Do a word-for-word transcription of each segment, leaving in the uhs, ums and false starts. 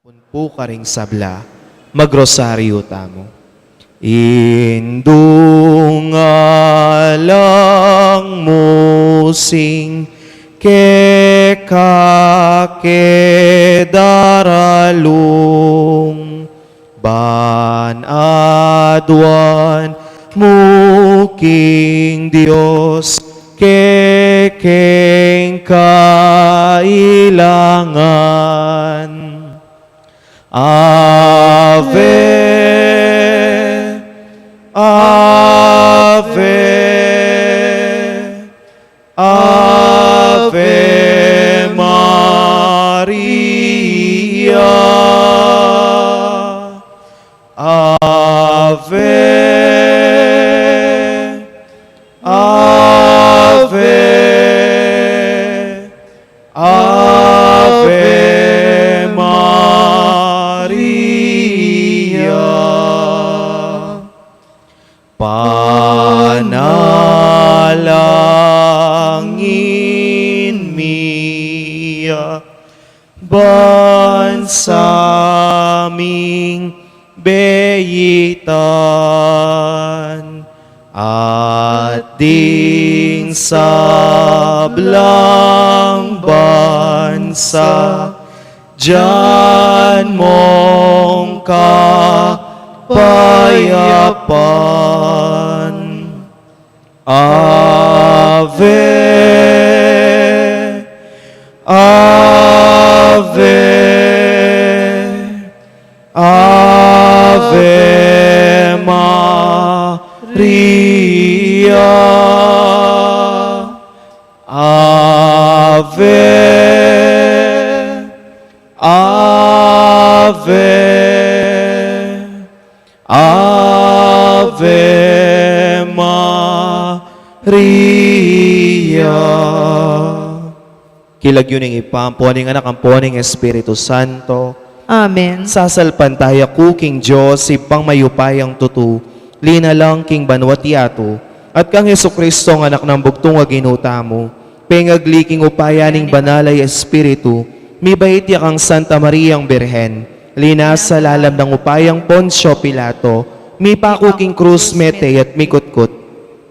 Punpu karing sabla, magrosaryu tamu. Indu nga lang musing keka ke daralung, ban aduan mu king Dios kekeng kailangan. Ave, Ave, Ave Maria. Ave, Ave, Ave Maria. Panalangin mi ya ban sa ming beyitan at ding sablang bansa dyan mong kapayapan. Ave, Ave, Ave Maria. Ave, Ave, Ave Maria. King lagyu ning Ibpa, ampo ning Anak, ampo ning Espiritu Santo. Amen. Sasalpantaya ku king Dios, Ibpang mayupayang tutu, linalang king banwa't yatu, at kang Jesucristo, Anak nang bugtung a Ginu tamu, pengagli king upaya ning Banal a Espiritu, mibait ya kang Santa Mariang Birhen, linasa lalam ning upayang Poncio Pilato, mipaku king krus, mete at mikutkut.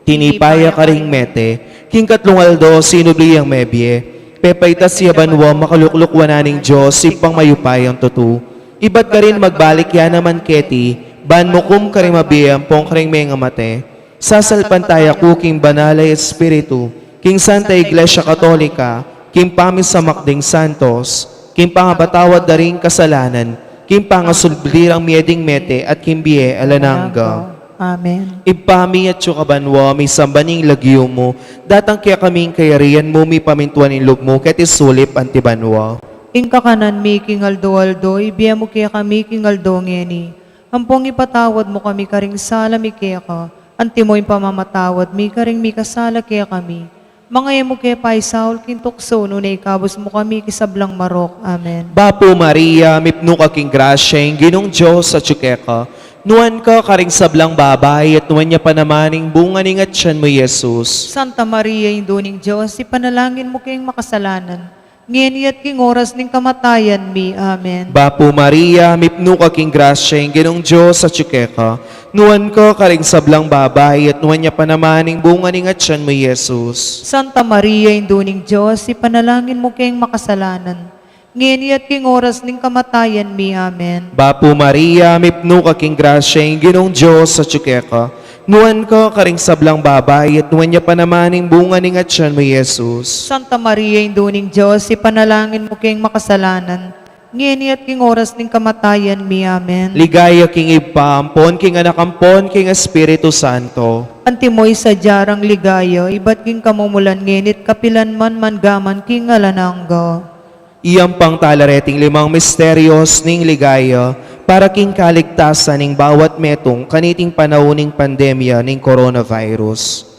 Tinipa ya karing mete, king katlung aldo sinubli yang mebie, pepaitas ya banua, makalukluk wanan ning Dios, Ibpang mayupayang tutu. Ibat karin magbalik ya naman keti, ban mukum karing mabie ampong karing mengamate. Sasalpantaya ku king Banal a Espiritu, king Santa Iglesia Katolika, king pamisamak ding santos, king pangapatawad da ring kasalanan, king pangasulub da ring mie ding mete, at king bie alang angga. Amen. Ibpa mi, atsu ka banua, misamban ya ing lagyu mu, datang kekami ing kayarian mu, mipamintuan ing lub mu keti sulip anti banua. Ing kakanan mi king aldo-aldo ibie mu kekami king aldo ngeni. Ampong ipatawad mu kami karing sala mi keka, antimo ing pamamatawad mi karing mikasala kekami. Manga e mu ke paisaul king tuksu, nune ikabus mu kami king sablang marok. Amen. Bapu Maria, mipnu ka king grasya, ing Ginung Dios atsu keka. Nuan ka karing sablang babai, at nuan ya pa naman ing bunga ning atyan mu, Jesus. Santa Maria, Indu ning Dios, ipanalangin mu keng makasalanan, ngeni at king oras ning kamatayan mi. Amen. Bapu Maria, mipnu ka king grasya, ing Ginung Dios atsu keka. Nuan ka karing sablang babai, at nuan ya pa naman ing bunga ning atyan mu, Jesus. Santa Maria, Indu ning Dios, ipanalangin mu keng makasalanan, ngeni at king oras ning kamatayan mi. Amen. Bapu Maria, mipnu ka king grasya, ing Ginung Dios atsu keka. Nuan ka karing sablang babai, at nuan ya pa naman ing bunga ning atyan mu, Jesus. Santa Maria, Indu ning Dios, ipanalangin mu keng makasalanan, ngeni at king oras ning kamatayan mi. Amen. Ligaya king Ibpa, ampon king Anak, ampon king Espiritu Santo. Antimo ing sadya rang ligaya, ibat king kamumulan, ngeni at kapilan man, mangga man king alang angga. Iyang pangtala reting limang misterios ning ligaya para king kaligtasan ning bawat metung kaniting panaun ning pandemya ning coronavirus.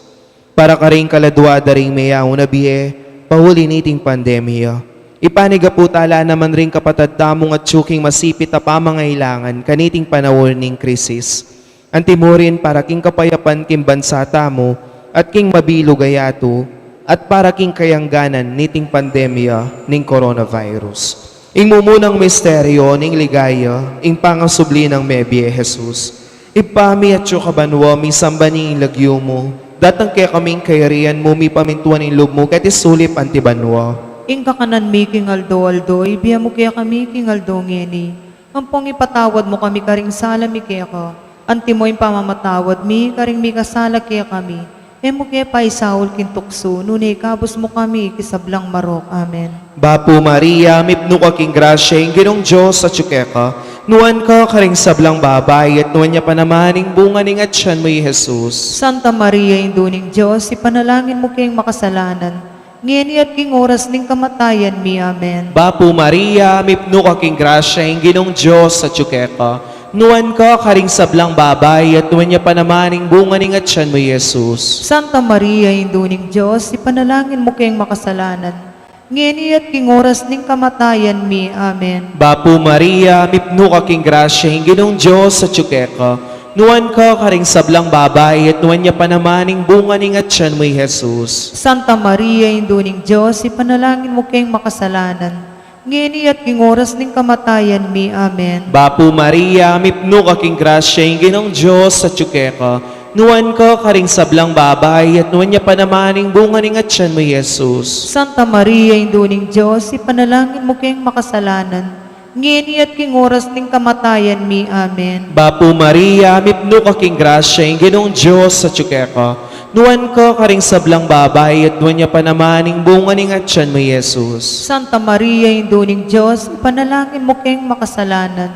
Para karing kaladua da ring meyaun a bie, pauli niting pandemya. Ipanyawad pu tala naman ring kapatad tamung atsu king masipit a pamangailangan kaniting panaun ning krisis. Antimo rin para king kapayapan king bansa tamu at king mabilug a yatu, at para king kayangganan niting pandemya ning coronavirus. Ing mumunang misteryo ning ligaya, ing pangasubli nang mebie Jesus. Ibpa mi, atsu ka banua, misamban ya ing lagyu mu, datang kekami ing kayarian mu, mipamintuan ing lub mu keti sulip anti banua. Ing kakanan mi king aldo-aldo ibie mu kekami king aldo ngeni. Ampong ipatawad mu kami karing sala mi keka, antimo ing pamamatawad mi karing mikasala kekami. E mu ke paisaul king tuksu, nune ikabus mu kami king sablang marok. Amen. Bapu Maria, mipnu ka king grasya, ing Ginung Dios atsu keka. Nuan ka karing sablang babai, at nuan ya pa naman ing bunga ning atyan mu, i Jesus. Santa Maria, Indu ning Dios, ipanalangin mu keng makasalanan, ngeni at king oras ning kamatayan mi. Amen. Bapu Maria, mipnu ka king grasya, ing Ginung Dios atsu keka. Nuan ka karing sablang babai, at nuan ya pa naman ing bunga ning atyan mu, i Jesus. Santa Maria, Indu ning Dios, ipanalangin mu keng makasalanan, ngeni at king oras ning kamatayan mi. Amen. Bapu Maria, mipnu ka king grasya, ing Ginung Dios atsu keka. Nuan ka karing sablang babai, at nuan ya pa naman ing bunga ning atyan mu, i Jesus. Santa Maria, Indu ning Dios, ipanalangin mu keng makasalanan, ngeni at king oras ning kamatayan mi. Amen. Bapu Maria, mipnu ka king grasya, ing Ginung Dios atsu keka. Nuan ka karing sablang babai, at nuan ya pa naman ing bunga ning atyan mu, i Jesus. Santa Maria, Indu ning Dios, ipanalangin mu keng makasalanan, ngeni at king oras ning kamatayan mi. Amen. Bapu Maria, mipnu ka king grasya, ing Ginung Dios atsu keka. Nuan ka karing sablang babai, at nuan ya pa naman ing bunga ning atyan mu, i Jesus. Santa Maria, Indu ning Dios, ipanalangin mu keng makasalanan,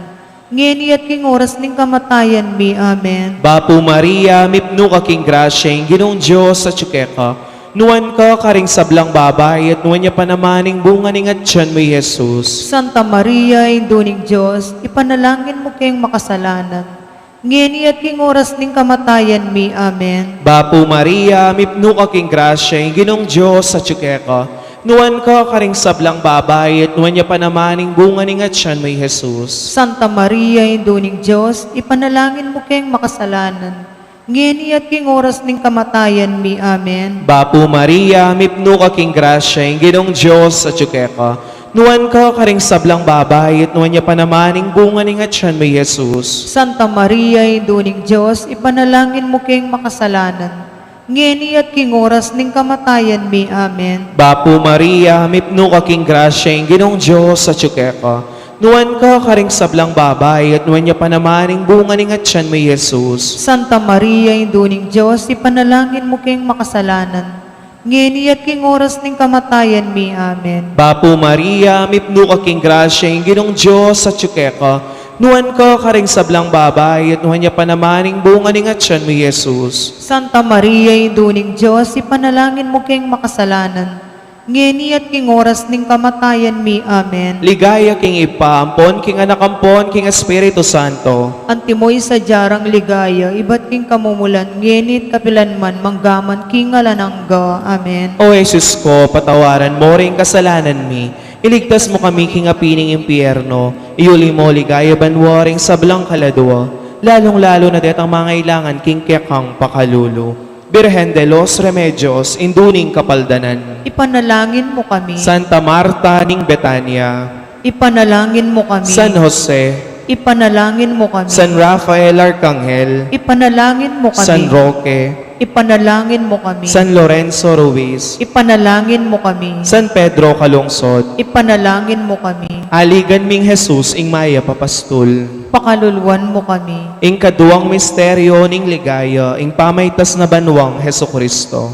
ngeni at king oras ning kamatayan mi. Amen. Bapu Maria, mipnu ka king grasya, ing Ginung Dios atsu keka. Nuan ka karing sablang babai, at nuan ya pa naman ing bunga ning atyan mu, i Jesus. Santa Maria, Indu ning Dios, ipanalangin mu keng makasalanan, ngeni at king oras ning kamatayan mi. Amen. Bapu Maria, mipnu ka king grasya, ing Ginung Dios atsu keka. Nuan ka karing sablang babai, at nuan ya pa naman ing bunga ning atyan mu, i Jesus. Santa Maria, Indu ning Dios, ipanalangin mu keng makasalanan, ngeni at king oras ning kamatayan mi. Amen. Bapu Maria, mipnu ka king grasya, ing Ginung Dios atsu keka. Nuan ka karing sablang babai, at nuan ya pa naman ing bunga ning atyan mu, i Jesus. Santa Maria, Indu ning Dios, ipanalangin mu keng makasalanan, ngeni at king oras ning kamatayan mi. Amen. Bapu Maria, mipnu ka king grasya, ing Ginung Dios atsu keka. Nuan ka karing sablang babai, at nuan ya pa naman ing bunga ning atyan mu, i Jesus. Santa Maria, Indu ning Dios, ipanalangin mu keng makasalanan, ngeni at king oras ning kamatayan mi. Amen. Bapu Maria, mipnu ka king grasya, ing Ginung Dios atsu keka. Nuan ka karing sablang babai, at nuan ya pa naman ing bunga ning atyan mu, i Jesus. Santa Maria, Indu ning Dios, ipanalangin mu keng makasalanan, ngeni at king oras ning kamatayan mi. Amen. Ligaya king Ibpa, ampon king Anak, ampon king Espiritu Santo. Antimo ing sadya rang ligaya, ibat king kamumulan, ngeni at kapilan man, manggaman king alang angga. Amen. O Jesus ko, patawaran mu ring kasalanan mi, iligtas mu kami king api ning impyerno, iyuli mu king ligaya banua ring sablang kaladua, lalung-lalu na detang mangailangan king kekang pakalulu. Birhen de los Remedios, Indu ning Kapaldanan, ipanalangin mu kami. Santa Marta ning Betania, ipanalangin mu kami. San Jose, ipanalangin mu kami. San Rafael Arcangel, ipanalangin mu kami. San Roque, ipanalangin mu kami. San Lorenzo Ruiz, ipanalangin mu kami. San Pedro Calungsod, ipanalangin mu kami. Aligan ming Jesus, ing mayap a pastul, pakaluluan mu kami. Ing kaduang misteryo ning ligaya, ing pamaitas na banuang Jesucristo.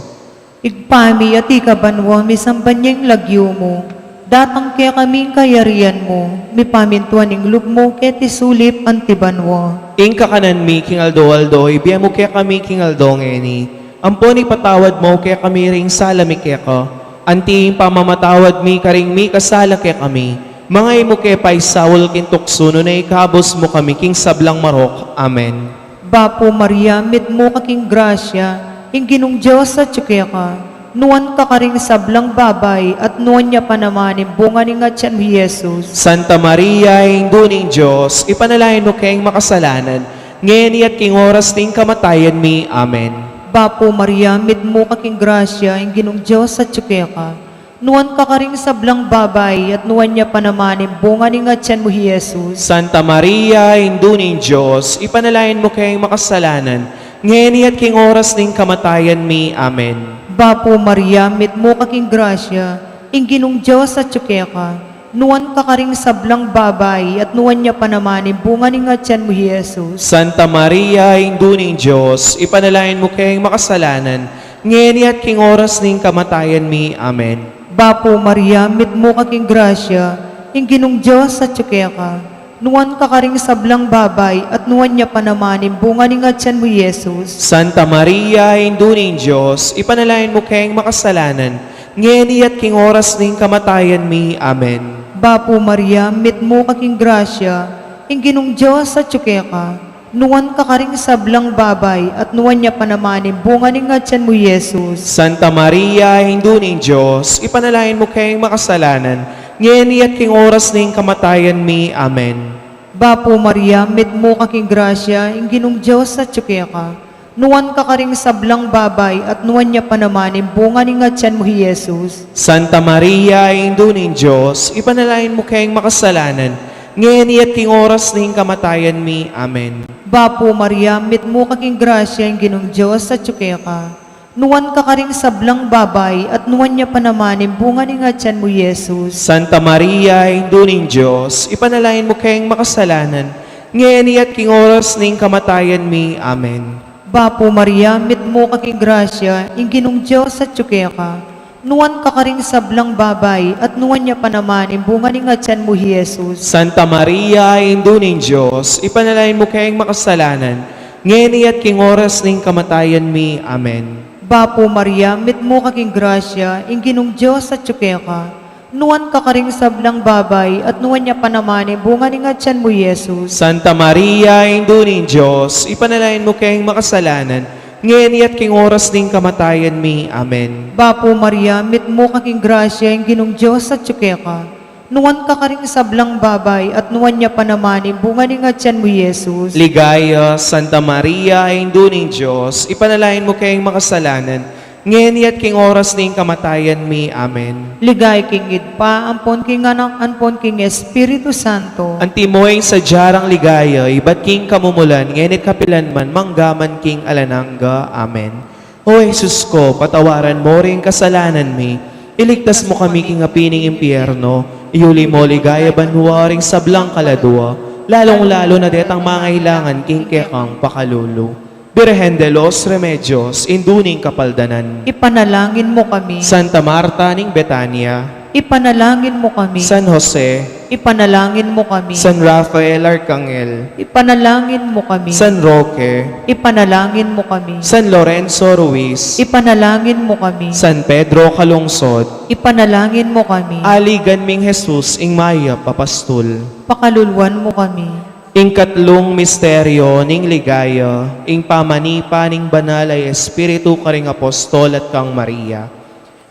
Ibpa mi, atiu ka banua, misamban ya ing lagyu mu, datang kekami ing kayarian mu, mipamintuan ing lub mu keti sulip anti banua. Ing kakanan mi king aldo-aldo ibie mu kekami king aldo ngeni. Ampon ipatawad mu kekami ring sala mi keka, anti ing pamamatawad mi karing mikasala kekami. Manga e mu ke paisaul king tuksu, nune ikabus mu kami king sablang marok. Amen. Bapu Maria, mitmu ka king grasya, ing Ginung Dios atyu keka. Nuan ka karing sablang babai, at nuan ya pa naman ing bunga ning atyan mu, i Jesus. Santa Maria, Indu ning Dios, ipanalangin mu keng makasalanan, ngeni at king oras ning kamatayan mi. Amen. Bapu Maria, mitmu ka king grasya, ing Ginung Dios atyu keka. Nuan ka karing sablang babai, at nuan ya pa naman ing bunga ning atian mu, i Jesus. Santa Maria, Indu ning Dios, ipanalangin mu keng makasalanan, ngeni at king oras ning kamatayan mi. Amen. Bapu Maria, mitmu ka king grasya, ing Ginung Dios atyu keka. Nuan ka karing sablang babai, at nuan ya pa naman ing bunga ning atian mu, i Jesus. Santa Maria, Indu ning Dios, ipanalangin mu keng makasalanan, ngeni at king oras ning kamatayan mi. Amen. Bapu Maria, mitmu ka king grasya, ing Ginung Dios atyu keka. Nuan ka karing sablang babai, at nuan ya pa naman ing bunga ning atian mu, i Jesus. Santa Maria, Indu ning Dios, ipanalangin mu keng makasalanan, ngeni at king oras ning kamatayan mi. Amen. Bapu Maria, mitmu ka king grasya, ing Ginung Dios atyu keka. Nuan ka karing sablang babai, at nuan ya pa naman ing bunga ning atian mu, i Jesus. Santa Maria, Indu ning Dios, ipanalangin mu keng makasalanan, ngeni at king oras ning kamatayan mi. Amen. Bapu Maria, mitmu ka king grasya, ing Ginung Dios atyu keka. Nuan ka karing sablang babai, at nuan ya pa naman ing bunga ning atian mu, i Jesus. Santa Maria, Indu ning Dios, ipanalangin mu keng makasalanan, ngeni at king oras ning kamatayan mi. Amen. Bapu Maria, mitmu ka king grasya, ing Ginung Dios atyu keka. Nuan ka karing sablang babai, at nuan ya pa naman ing bunga ning atian mu, i Jesus. Santa Maria, Indu ning Dios, ipanalangin mu keng makasalanan, ngeni at king oras ning kamatayan mi. Amen. Bapu Maria, mitmu ka king grasya, ing Ginung Dios atyu keka. Nuan ka karing sablang babai, at nuan ya pa naman ing bunga ning atian mu, i Jesus. Santa Maria, Indu ning Dios, ipanalangin mu keng makasalanan, ngeni at king oras ning kamatayan mi. Amen. Bapu Maria, mitmu ka king grasya, ing Ginung Dios atyu keka. Nuan ka karing sablang babai, at nuan ya pa naman ing bunga ning atian mu, i Jesus. Santa Maria, Indu ning Dios, ipanalangin mu keng makasalanan, ngeni at king oras ning kamatayan mi. Amen. Bapu Maria, mitmu ka king grasya, ing Ginung Dios atyu keka. Nuan ka karing sablang babai, at nuan ya pa naman ing bunga ning atian mu, i Jesus. Ligaya, Santa Maria, Indu ning Dios, ipanalangin mu keng makasalanan, ngeni at king oras ning kamatayan mi. Amen. Ligaya king Ibpa, ampon king Anak, ampon king Espiritu Santo. Antimo ing sadya rang ligaya, ibat king kamumulan, ngeni at kapilan man, mangga man king alang angga. Amen. O Jesus ko, patawaran mu ring kasalanan mi, iligtas mu kami king api ning impyerno, iyuli mu king ligaya banua ring sablang kaladua, lalung-lalu na detang mangailangan king kekang pakalulu. Birhen de los Remedios, Indu ning Kapaldanan. Ipanalangin mu kami. Santa Marta ning Betania. Ipanalangin mu kami. San Jose. Ipanalangin mu kami. San Rafael Arcangel. Ipanalangin mu kami. San Roque. Ipanalangin mu kami. San Lorenzo Ruiz. Ipanalangin mu kami. San Pedro Calungsod. Ipanalangin mu kami. Aligan ming Jesus, ing mayap a pastul. Pakaluluan mu kami. Ing katlung misteryo ning ligaya, ing pamanipa ning Banal a Espiritu karing Apostol at kang Maria.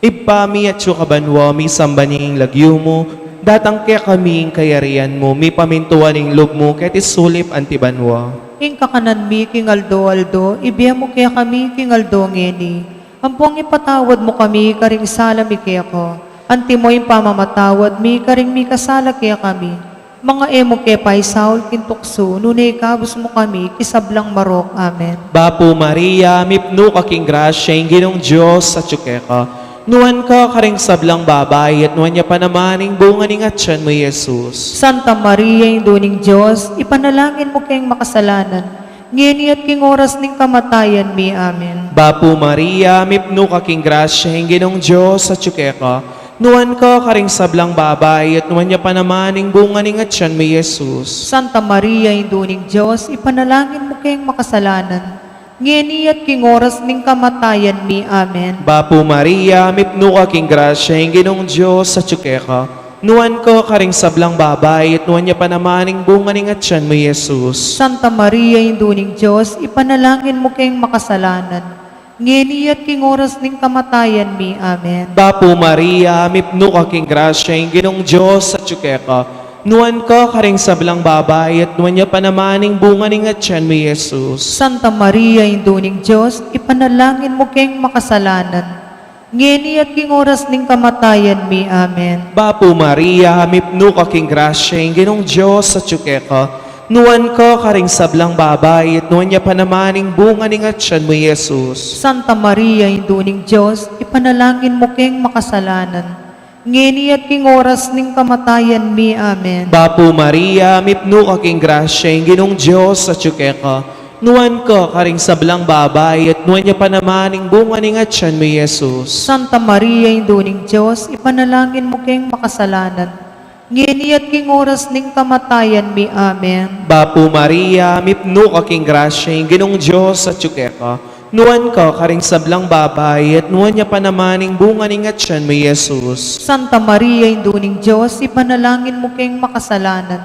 Ibpa mi, atsu ka banua, misamban ya ing lagyu mu, datang kekami ing kayarian mu, mipamintuan ing lub mu keti sulip anti banua. Ing kakanan mi king aldo-aldo, ibie mu kekami king aldo ngeni. Ampon ipatawad mu kami karing sala mi keka, antimo ing pamamatawad mi karing mikasala kekami. Manga e mu ke paisaul king tuksu, nune ikabus mu kami king sablang marok. Amen. Bapu Maria, mipnu ka king grasya, ing Ginung Dios atsu keka. Nuan ka karing sablang babai, at nuan ya pa naman ing bunga ning atian mu, i Jesus. Santa Maria, Indu ning Dios, ipanalangin mu keng makasalanan, ngeni at king oras ning kamatayan mi. Amen. Bapu Maria, mipnu ka king grasya, ing Ginung Dios atsu keka. Nuan ka karing sablang babai, at nuan ya pa naman ing bunga ning atian mu, i Jesus. Santa Maria, Indu ning Dios, ipanalangin mu keng makasalanan, ngeni at king oras ning kamatayan mi. Amen. Bapu Maria, mipnu ka king grasya, ing Ginung Dios atsu keka. Nuan ka karing sablang babai, at nuan ya pa naman ing bunga ning atian mu, i Jesus. Santa Maria, Indu ning Dios, ipanalangin mu keng makasalanan, ngeni at king oras ning kamatayan mi. Amen. Bapu Maria, mipnu ka king grasya, ing Ginung Dios atsu keka. Nuan ka karing sablang babai, at nuan ya pa naman ing bunga ning atian mu, i Jesus. Santa Maria, Indu ning Dios, ipanalangin mu keng makasalanan, ngeni at king oras ning kamatayan mi. Amen. Bapu Maria, mipnu ka king grasya, ing Ginung Dios atyu keka, nuan ka karing sablang babai, at nuan ya pa naman ing bunga ning atyan mu, Jesus. Santa Maria, Indu ning Dios, ipanalangin mu keng makasalanan, ngeni at king oras ning kamatayan mi. Amen. Bapu Maria, mipnu ka king grasya, ing Ginung Dios atyu keka, nuan ka karing sablang babai, at nuan ya pa naman ing bunga ning atyan mu, Jesus. Santa Maria, Indu ning Dios, ipanalangin mu keng makasalanan, ngeni at king oras ning kamatayan mi. Amen. Bapu Maria, mipnu ka king grasya, ing Ginung Dios atyu keka, nuan ka karing sablang babai, at nuan ya pa naman ing bunga ning atyan mu, Jesus. Santa Maria, Indu ning Dios, ipanalangin mu keng makasalanan,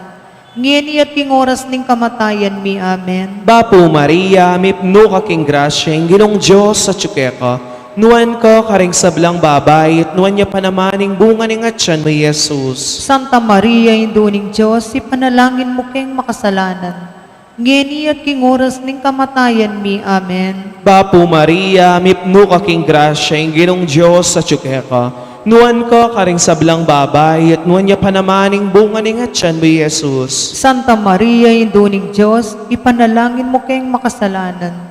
ngeni at king oras ning kamatayan mi. Amen. Bapu Maria, mipnu ka king grasya, ing Ginung Dios atyu keka, nuan ka karing sablang babai, at nuan ya pa naman ing bunga ning atyan mu, Jesus. Santa Maria, Indu ning Dios, ipanalangin mu keng makasalanan, ngeni at king oras ning kamatayan mi. Amen. Bapu Maria, mipnu ka king grasya, ing Ginung Dios atyu keka, nuan ka karing sablang babai, at nuan ya pa naman ing bunga ning atyan mu, Jesus. Santa Maria, Indu ning Dios, ipanalangin mu keng makasalanan,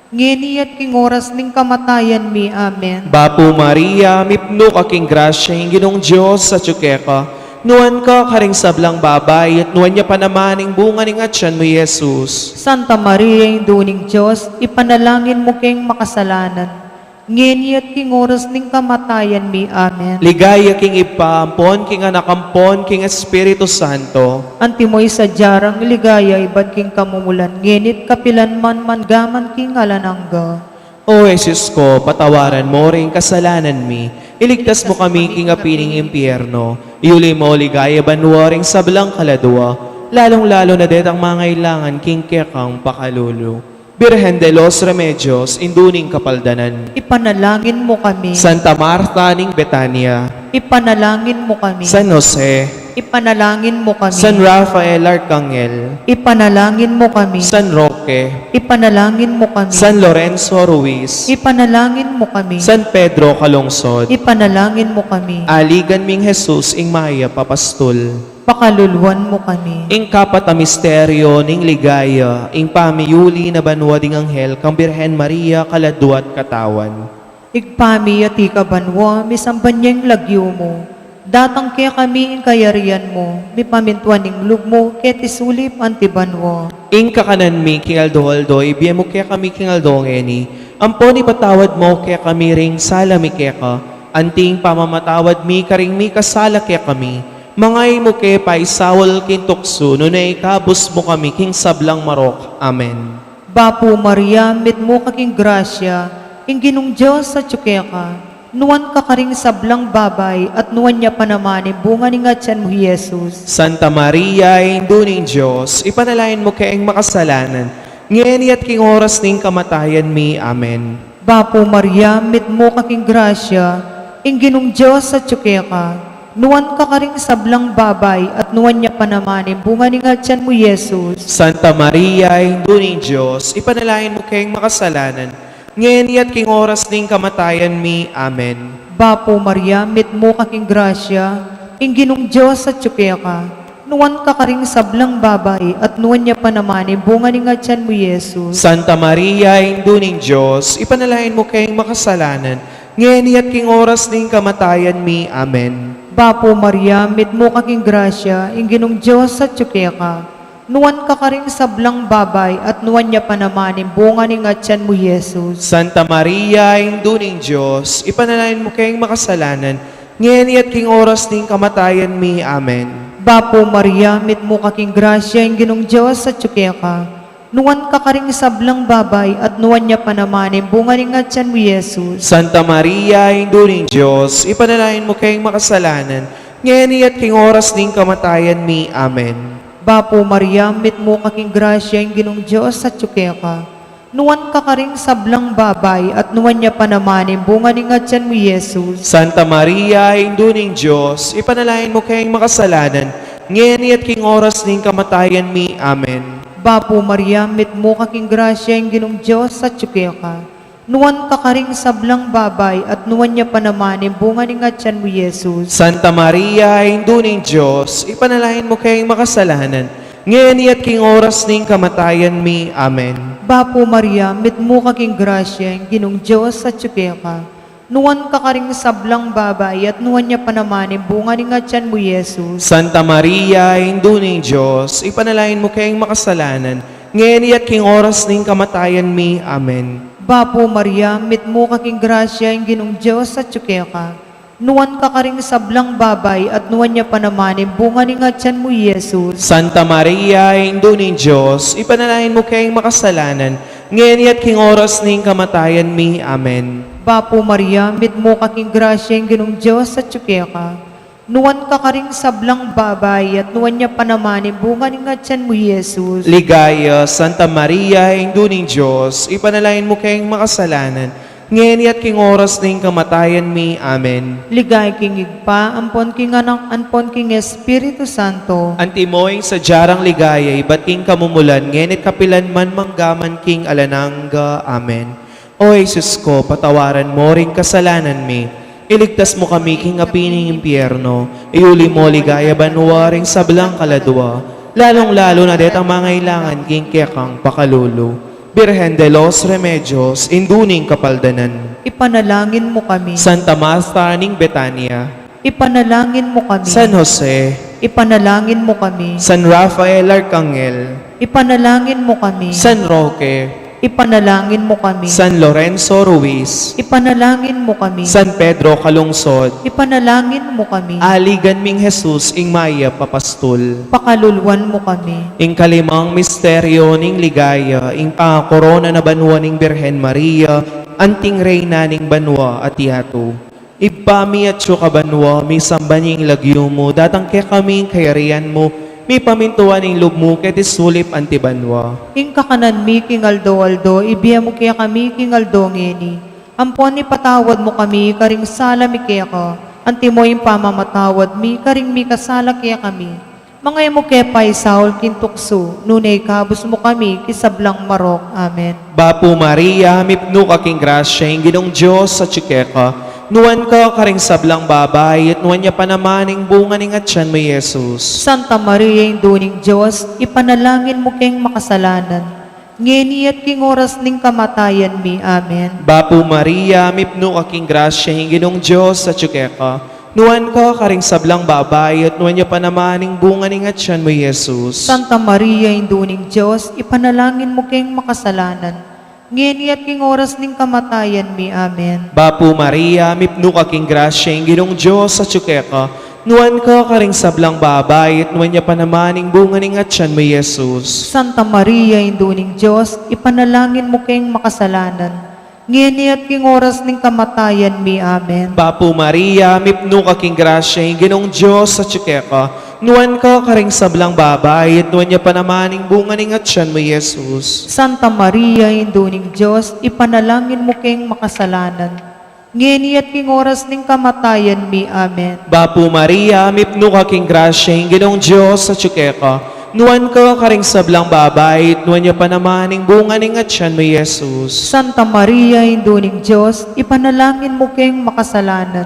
ngeni at king oras ning kamatayan mi. Amen. Bapu Maria, mipnu ka king grasya, ing Ginung Dios atyu keka, nuan ka karing sablang babai, at nuan ya pa naman ing bunga ning atyan mu, Jesus. Santa Maria, Indu ning Dios, ipanalangin mu keng makasalanan, ngeni at king oras ning kamatayan mi. Amen. Ligaya king Ibpa, ampon king Anak, ampon king Espiritu Santo. Antimo ing sadya rang ligaya ibat king kamumulan, ngeni at kapilan man, mangga man king alang angga. O Jesus ko, patawaran mo ring kasalanan mi, iligtas mu kami king api ning impyerno, iuli mu king ligaya banua ring sablang kaladua, lalung-lalu na detang mangailangan king kekang pakalulu. Birhen de los Remedios, Indu ning Kapaldanan, ipanalangin mu kami. Santa Marta ning Betania, ipanalangin mu kami. San Jose, ipanalangin mu kami. San Rafael Arcangel, ipanalangin mu kami. San Roque, ipanalangin mu kami. San Lorenzo Ruiz, ipanalangin mu kami. San Pedro Calungsod, ipanalangin mu kami. Aligan ming Jesus, ing mayap a pastul, pakaluluan mu kami. Ing kapat a misteryo ning ligaya, ing pamiyuli na banua ding anghel kang Birhen Maria, kaladua at katawan. Ibpa mi, atiu ka banua, misamban ya ing lagyu mu, datang kekami ing kayarian mu, mipamintuan ing lub mu keti sulip anti banua. Ing kakanan mi king aldo-aldo ibie mu kekami king aldo ngeni, ampon ipatawad mu kekami ring sala mi keka, anti ing pamamatawad mi karing mikasala kekami. Manga e mu ke paisaul king tuksu, nune ikabus mu kami king sablang marok. Amen. Bapu Maria, mitmu ka king grasya, ing Ginung Dios atyu keka, nuan ka karing sablang babai, at nuan ya pa naman ing bunga ning atyan mu, Jesus. Santa Maria, Indu ning Dios, ipanalangin mu keng makasalanan, ngeni at king oras ning kamatayan mi. Amen. Bapu Maria, mitmu ka king grasya, ing Ginung Dios atyu keka, nuan ka karing sablang babai, at nuan ya pa naman ing bunga ning atyan mu, Jesus. Santa Maria, Indu ning Dios, ipanalangin mu keng makasalanan, ngeni at king oras ning kamatayan mi. Amen. Bapu Maria, mitmu ka king grasya, ing Ginung Dios atyu keka, nuan ka karing sablang babai, at nuan ya pa naman ing bunga ning atyan mu, Jesus. Santa Maria, Indu ning Dios, ipanalangin mu keng makasalanan, ngeni at king oras ning kamatayan mi. Amen. Bapu Maria, mitmu ka king grasya, ing Ginung Dios atyu keka, nuan ka karing sablang babai, at nuan ya pa naman ing bunga ning atyan mu, Jesus. Santa Maria, Indu ning Dios, ipanalangin mu keng makasalanan, ngeni at king oras ning kamatayan mi. Amen. Bapu Maria, mitmu ka king grasya, ing Ginung Dios atyu keka, nuan ka karing sablang babai, at nuan ya pa naman ing bunga ning atyan mu, Jesus. Santa Maria, Indu ning Dios, ipanalangin mu keng makasalanan, ngeni at king oras ning kamatayan mi. Amen. Bapu Maria, mitmu ka king grasya, ing Ginung Dios atyu keka, nuan ka karing sablang babai, at nuan ya pa naman ing bunga ning atyan mu, Jesus. Santa Maria, Indu ning Dios, ipanalangin mu keng makasalanan, ngeni at king oras ning kamatayan mi. Amen. Bapu Maria, mitmu ka king grasya, ing Ginung Dios atyu keka, Nuan ka karing sablang babai, at nuan ya pa naman ing bunga ning atian mu, Jesus. Santa Maria, Indu ning Dios, ipanalangin mu keng makasalanan, ngeni at king oras ning kamatayan mi. Amen. Bapu Maria, mitmu ka king grasya, ing Ginung Dios atyu keka. Nuan ka karing sablang babai, at nuan ya pa naman ing bunga ning atian mu, Jesus. Santa Maria, Indu ning Dios, ipanalangin mu keng makasalanan, ngeni at king oras ning kamatayan mi. Amen. Bapu Maria, mitmu ka king grasya, ing Ginung Dios atyu keka. Nuan ka karing sablang babai, at nuan ya pa naman ing bunga ning atian mu, Jesus. Santa Maria, Indu ning Dios, ipanalangin mu keng makasalanan, ngeni at king oras ning kamatayan mi. Amen. Bapu Maria, mitmu ka king grasya, ing Ginung Dios atyu keka. Nuan ka karing sablang babai, at nuan ya pa naman ing bunga ning atian mu, Jesus. Ligaya, Santa Maria, Indu ning Dios, ipanalangin mu keng makasalanan, ngeni at king oras ning kamatayan mi. Amen. Ligaya king Ibpa, ampon king Anak, ampon king Espiritu Santo. Antimo ing sadya rang ligaya ibat king kamumulan, ngeni at kapilan man, mangga man king alang angga. Amen. O Jesus ko, patawaran mu ring kasalanan mi, iligtas mu kami king api ning impyerno, iuli mu king ligaya banua ring sablang kaladua, lalung-lalu na detang mangailangan king kekang pakalulu. Birhen de los Remedios, Indu ning Kapaldanan. Ipanalangin mu kami. Santa Martha ning Betania. Ipanalangin mu kami. San Jose. Ipanalangin mu kami. San Rafael Arcangel. Ipanalangin mu kami. San Roque. Ipanalangin mu kami. San Lorenzo Ruiz. Ipanalangin mu kami. San Pedro Calungsod. Ipanalangin mu kami. Aligan ming Jesus, ing mayap a pastul. Pakaluluan mu kami. Ing kalimang misteryo ning ligaya, ing pangakorona na banua ning Birhen Maria, anting Reyna ning banua at yatu. Ibpa mi atsu ka banua, misamban ya ing lagyu mu, datang kekami ing kayarian mu, mipamintuan ing lub mu keti sulip anti banua. Ing kakanan mi king aldo-aldo, ibie mu kekami king aldo ngeni. Ampon ipatawad mu kami karing sala mi keka, antimo ing pamamatawad mi karing mikasala kekami. Manga e mu ke paisaul king tuksu, nune ikabus mu kami king sablang marok. Amen. Bapu Maria, mipnu ka king grasya, ing Ginung Dios atyu keka. Nuan ka karing sablang babai, at nuan ya pa naman ing bunga ning atian mu, Jesus. Santa Maria, Indu ning Dios, ipanalangin mu keng makasalanan, ngeni at king oras ning kamatayan mi. Amen. Bapu Maria, mipnu ka king grasya, ing Ginung Dios atyu keka. Nuan ka karing sablang babai, at nuan ya pa naman ing bunga ning atian mu, Jesus. Santa Maria, Indu ning Dios, ipanalangin mu keng makasalanan, ngeni at king oras ning kamatayan mi. Amen. Bapu Maria, mipnu ka king grasya, ing Ginung Dios atyu keka. Nuan ka karing sablang babai, at nuan ya pa naman ing bunga ning atian mu, Jesus. Santa Maria, Indu ning Dios, ipanalangin mu keng makasalanan, ngeni at king oras ning kamatayan mi. Amen. Bapu Maria, mipnu ka king grasya, ing Ginung Dios atyu keka. Nuan ka karing sablang babai, at nuan ya pa naman ing bunga ning atian mu, Jesus. Santa Maria, Indu ning Dios, ipanalangin mu keng makasalanan, ngeni at king oras ning kamatayan mi. Amen. Bapu Maria, mipnu ka king grasya, ing Ginung Dios atyu keka. Nuan ka karing sablang babai, at nuan ya pa naman ing bunga ning atian mu, Jesus. Santa Maria, Indu ning Dios, ipanalangin mu keng makasalanan,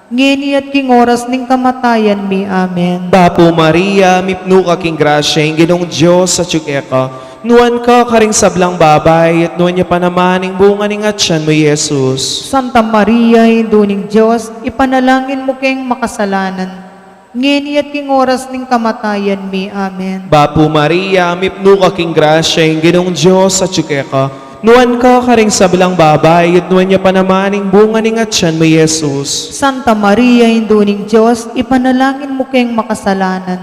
ngeni at king oras ning kamatayan mi. Amen. Bapu Maria, mipnu ka king grasya, ing Ginung Dios atyu keka. Nuan ka karing sablang babai, at nuan ya pa naman ing bunga ning atian mu, Jesus. Santa Maria, Indu ning Dios, ipanalangin mu keng makasalanan, ngeni at king oras ning kamatayan mi. Amen. Bapu Maria, mipnu ka king grasya, ing Ginung Dios atyu keka. Nuan ka karing sablang babai, at nuan ya pa naman ing bunga ning atian mu, Jesus. Santa Maria, Indu ning Dios, ipanalangin mu keng makasalanan,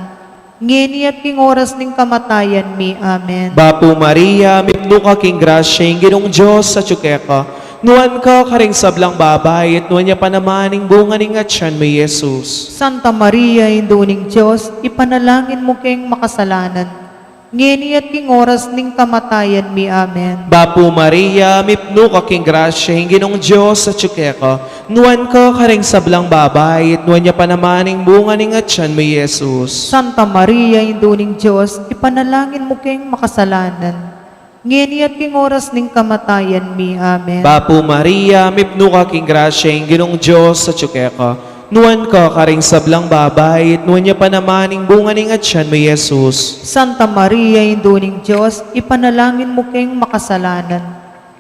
ngeni at king oras ning kamatayan mi. Amen. Bapu Maria, mipnu ka king grasya, ing Ginung Dios atyu keka. Nuan ka karing sablang babai, at nuan ya pa naman ing bunga ning atian mu, Jesus. Santa Maria, Indu ning Dios, ipanalangin mu keng makasalanan, ngeni at king oras ning kamatayan mi. Amen. Bapu Maria, mipnu ka king grasya, ing Ginung Dios atyu keka. Nuan ka karing sablang babai, at nuan ya pa naman ing bunga ning atian mu, Jesus. Santa Maria, Indu ning Dios, ipanalangin mu keng makasalanan, Ngeni at king oras ning kamatayan mi. Amen. Bapu Maria, mipnu ka king grasya, ing Ginung Dios atyu keka. Nuan ka karing sablang babai, at nuan ya pa naman ing bunga ning atyan mu, Jesus. Santa Maria, Indu ning Dios, ipanalangin mu keng makasalanan,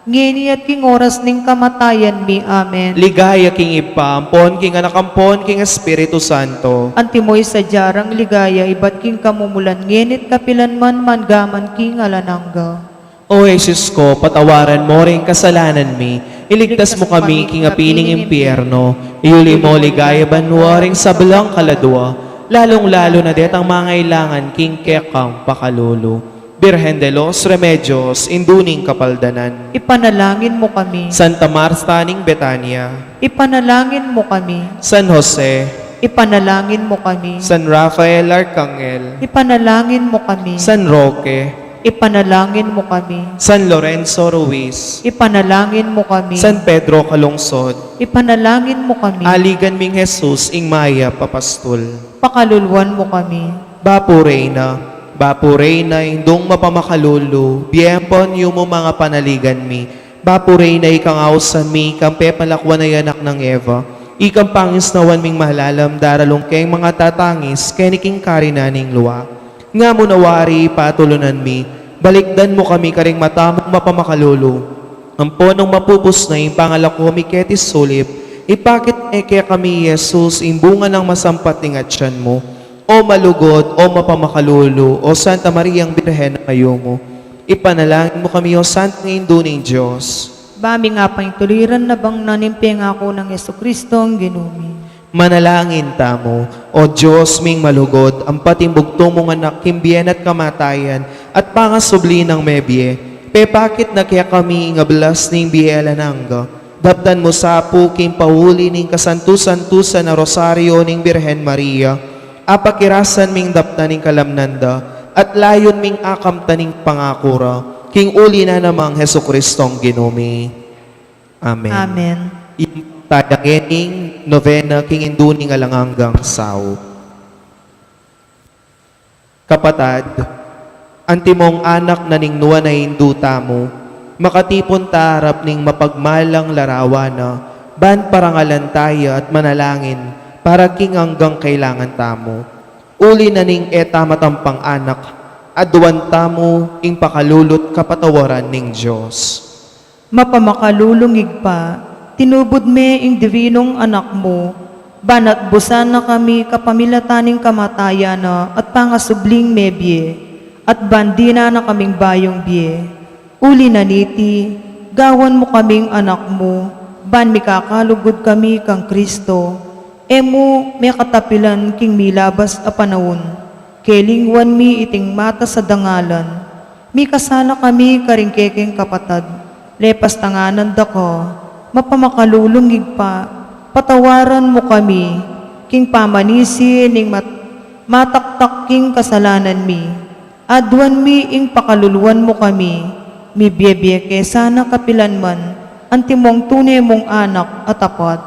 ngeni at king oras ning kamatayan mi. Amen. Ligaya king Ibpa, ampon king Anak, ampon king Espiritu Santo. Antimo ing sadya rang ligaya ibat king kamumulan, ngeni at kapilan man, mangga man king alang angga. O Jesus ko, patawaran mu ring kasalanan mi, iligtas mu kami king api ning impyerno, iuli mu king ligaya banua ring sablang kaladua, lalung-lalu na detang mangailangan king kekang pakalulu. Birhen de los Remedios, Indu ning Kapaldanan. Ipanalangin mu kami. Santa Marta ning Betania. Ipanalangin mu kami. San Jose. Ipanalangin mu kami. San Rafael Arcangel. Ipanalangin mu kami. San Roque. Ipanalangin mu kami. San Lorenzo Ruiz. Ipanalangin mu kami. San Pedro Calungsod. Ipanalangin mu kami. Aligan ming Jesus, ing mayap a pastul. Pakaluluan mu kami. Bapu Reyna, Bapu Reyna, Indung mapamakalulu, bie ampon yumu manga panaligan mi. Bapu Reyna, ikang ausan mi, ikang pepalakuan a anak nang Eva, ikang pangisnawan ming malalam, daralung keng manga tatangis, keni king karinan ning lua. Nga mu na wari, patulunan mi, balikdan mu kami karing mata mung mapamakalulu. Ampo nung mapupus na ing pangalaku mi keti sulip, ipakit ne kekami i Jesus, ing bunga nang masampat ning atyan mu. O malugud, o mapamakalulu, o Santa Mariang Birhen a mayumu, ipanalangin mu kami, o Santang Indu ning Dios. Ba ming apaintuliran na bang na ning pengaku nang Jesucristo a Ginu mi. Manalangin tamu. O Dios ming malugud, ampat ing bugtung mung Anak king bie na at kamatayan, at pangasubli nang mebie, pepakit na kekami ing ablas ning bie alang angga. Daptan mu sa pu king pauli ning kasantu-santusan a Rosario ning Birhen Maria, apakirasan ming daptan ing kalamnan da, at layun ming akamtan ing pangaku ra, king uli na namang Jesucristong Ginu mi. Amen. Amen. Ing taya ngening novena king Indu ning alang anggang saup. Kapatad, antimong anak na ning nuan a Indu tamu, makatipun ta arap ning mapagmalang larawan na, ban parangalan taya at manalangin para king anggang kailangan tamu. Uli na ning e ta matampang anak, aduan tamu ing pakalulu't kapatawaran ning Dios. Mapamakalulung Ibpa, tinubud me ing diwinung Anak mu, ban atbusan na kami kapamilatan ning kamatayan na at pangasubling mebie, at ban dinan na kaming bayung bie. Uli na niti, gawan mu kaming anak mu, ban mikakalugud kami kang Kristo, e mu mekatapilan king milabas a panaun, kelingwan mi iting matas a dangalan. Mikasala kami karing kekeng kapatad, lepas tanganan da ka, mapamakalulung Ibpa, patawaran mu kami, king pamanisi ning mat-, mataktak king kasalanan mi, aduan mi ing pakaluluan mu kami, mibie-bie ke sana kapilan man, antimong tune mung anak a tapat.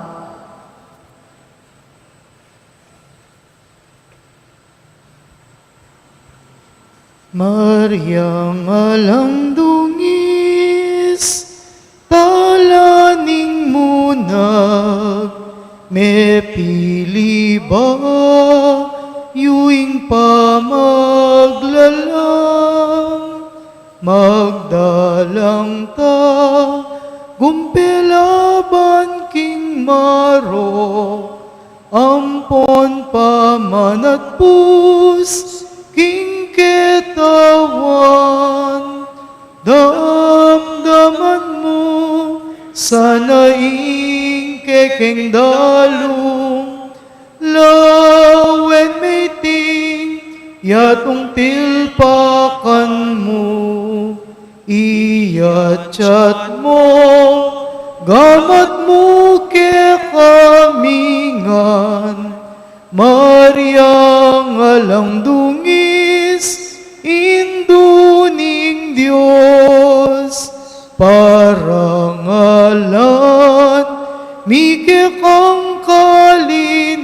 Mariang alang dungis, tala ning munag, mepili bayu ing pamaglalang, magdalang ta, gumpela ban king marok, ampon pamanatpus king ketawan, damdaman mu sana ing kekeng dalung, lawen me iting yatung tilpakan mu. Iyatyat mu, gamat mu kekami ngan, Mariang alang dungis, Indu ning Dios, parangalan mi kekang kalinisan,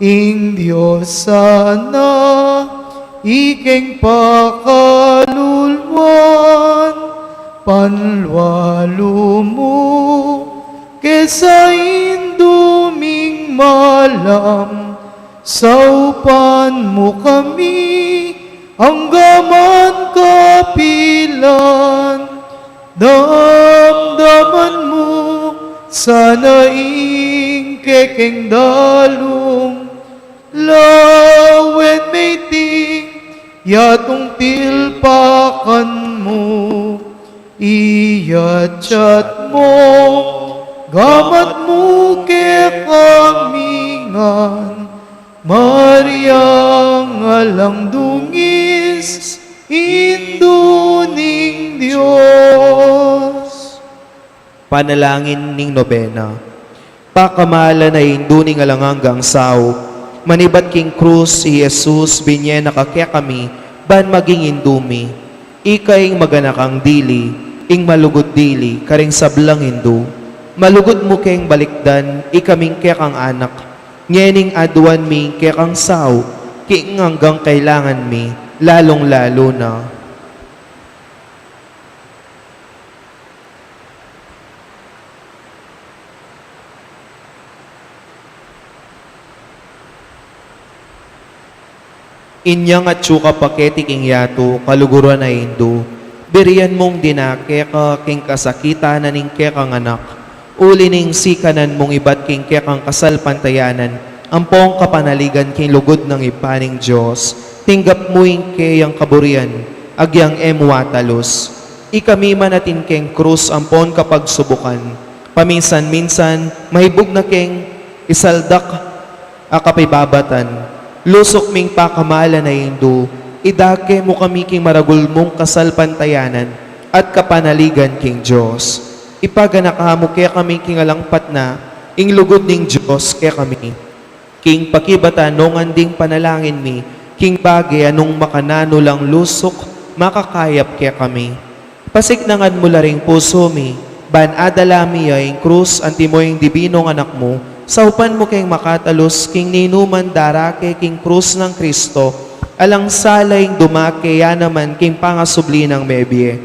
ing Dios sana ikeng pakalul Nuan, panlualu mu ke sa Indu ming malam, saupan mu kami anggaman kapilan, damdaman mu sana ing kekeng dalung, lawen meting yatung tilpakan mu, iyatyat mu, gamat mu kekami ngan, Mariang alang dungis, Indu ning Dios. Panalangin ning Nobena. Pakamalan a Indu ning alang anggang saup, manibat king krus i Jesus, binye na ka kekami ban maging Indu mi. Ika ing maganakang dili, ing malugud dili karing sablang Indu. Malugud mu keng balikdan ikaming kekang anak, ngening aduan mi ing kekang saup king anggang kailangan mi, lalung-lalu na inyang atyu ka pa keti king yatu, kaluguran a Indu. Birian mung dinake ka king kasakitan na ning kekang anak, uli ning sikanan mung ibat king kekang kasalpantayanan ampong kapanaligan king lugud nang Ibpa ning Dios. Tinggap mu ing keyang kaburian agyang e mu atalus. Ikami man atin keng krus ampon kapagsubukan, paminsan-minsan mahibug na keng isaldak a kapibabatan. Lusuk ming pakamalan a Indu, idake mu kami king maragul mung kasalpantayanan at kapanaligan king Dios. Ipaganaka mu kekami king alang patna ing lugud ning Dios kekami. King pakibatan no ngan ding panalangin mi, king bage a nung makananu lang lusuk, makakayap kekami. Pasiknangan mu la ring pusu mi, ban adala mi ya ing krus antimo ing dibinung Anak mu, saupan mu keng makatalus king ninuman darake king krus nang Kristo, alang sala ing dumake ya naman king pangasubli nang mebie.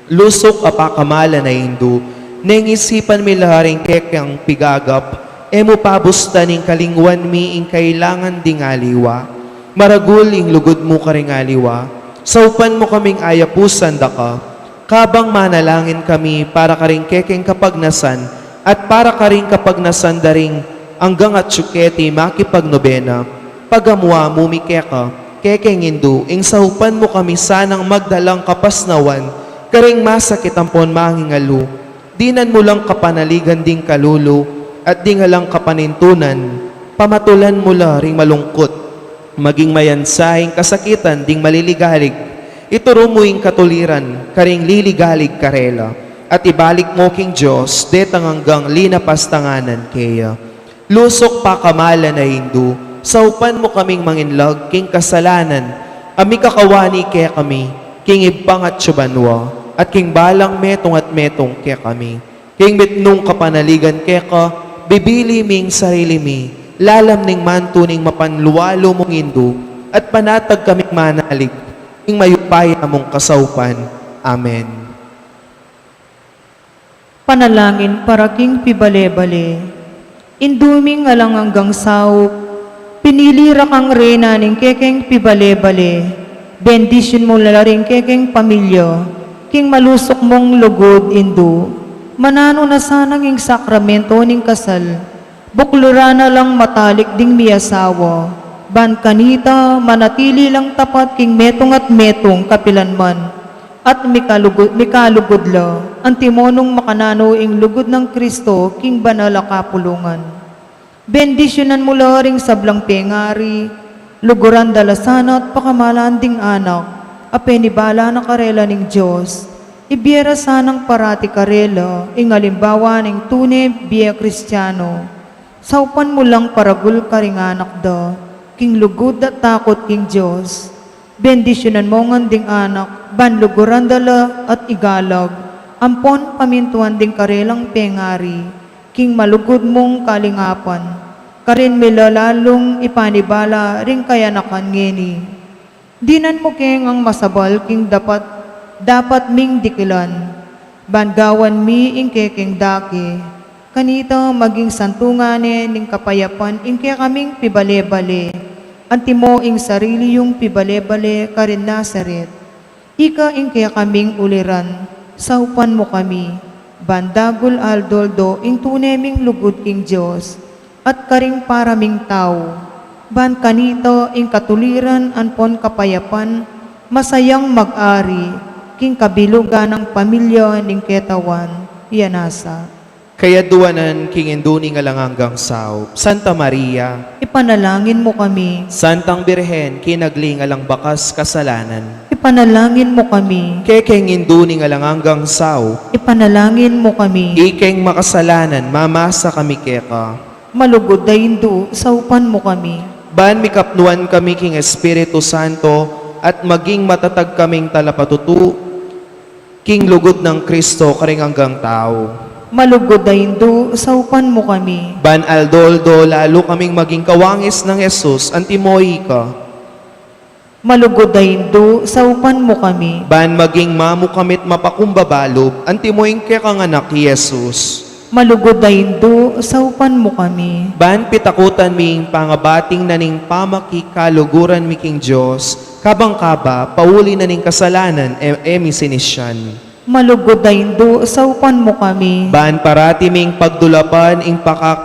Lusuk a pakamalan a Indu, neng isipan mi la ring kekang pigagap, e mu pabustan ing kalingwan mi ing kailangan ding aliwa. Maragul ing lugud mu karing aliwa, saupan mu kaming ayapusan da ka, kabang manalangin kami para karing kekeng kapagnasan at para karing kapagnasan da ring anggang atyu keti makipagnobena. Pagamu-amu mi keka, kekeng Indu, ing saupan mu kami sanang magdalang kapasnawan karing masakit ampon mangingalu. Dinan mu lang kapanaligan ding kalulu at ding alang kapanintunan, pamatulan mu la ring malungkut, maging mayansa ing kasakitan ding maliligalig. Ituru mu ing katuliran karing liligalig karela, at ibalik mu king Dios detang anggang linapastanganan keya. Lusuk pakamalan a Indu, saupan mu kaming manginlag king kasalanan a mikakawani kekami king Ibpang atyu banua, at king balang metung at metung kekami. King mitmung kapanaligan keka, bibili ming sarili mi lalam ning mantu ning mapanlualu mung Indu, at panatag kaming manalig king mayupaya mung kasaupan. Amen. Panalangin para king pibale-bale. Indu ming alang anggang saup, pinili ra kang reyna ning kekeng pibale-bale. Bendisyun mu la ring kekeng pamilya king malusuk mung lugud, Indu. Mananu na sanang ing sakramento ning kasal, bukluran na lang matalik ding miasawa, ban kanita manatili lang tapat king metung at metung kapilan man, at mikalugud, mikalugud la, antimo nung makananu ing lugud nang Kristo king banal a kapulungan. Bendisyunan mu la ring sablang pengari, luguran da la sana at pakamalan ding anak a penibala na karela ning Dios. Ibie ra sanang parati karela ing alimbawa ning tune bie Kristiano. Saupan mu lang paragul karing anak da king lugud at takut king Dios. Bendisyunan mu ngan ding anak ban luguran da la at igalag, ampon pamintuan ding karelang pengari king malugud mung kalingapan. Karin mi la lalung ipanibala ring kayanakan ngeni. Dinan mu ke ngang masabal king dapat dapat ming dikilan, ban gawan mi ing kekeng dake, kanita maging santungan ne ning kapayapan ing kekaming pibale-bale, antimo ing sarili yung pibale-bale karin Nazaret. Ika ing kekaming uliran, saupan mu kami, ban dagul aldo-aldo ing tune ming lugud king Dios, at karing para ming tau, ban kanita ing katuliran ampon kapayapan, masayang mag-ari, king kabilugan nang pamilya ning ketawan, ya nasa. Kayaduanan king Indu ning alang anggang saup, Santa Maria. Ipanalangin mu kami. Santang Birhen, kinagli ning alang bakas kasalanan. Ipanalangin mu kami. Kekeng Indu ning alang anggang saup. Ipanalangin mu kami. Ikeng makasalanan, mamasa kami keka. Malugud a Indu, saupan mu kami. Ban mikapnuan kami king Espiritu Santo, at maging matatag kaming talapatutu king lugud nang Kristo karing anggang tau. Malugud a Indu, saupan mu kami. Ban aldo-aldo lalu kaming maging kawangis nang Jesus, antimo ika. Malugud a Indu, saupan mu kami. Ban maging mamu kami't mapakumbaba lub, antimo ing kekang Anak, i Jesus. Malugud a Indu, saupan mu kami. Ban pitakutan mi ing pangabating na ning pamakikaluguran mi king Dios, kabang kaba, pauli na ning kasalanan, e, e mi sinisian. Malugud a Indu, saupan mu kami. Ban parati ming pagdulapan ing pakak-,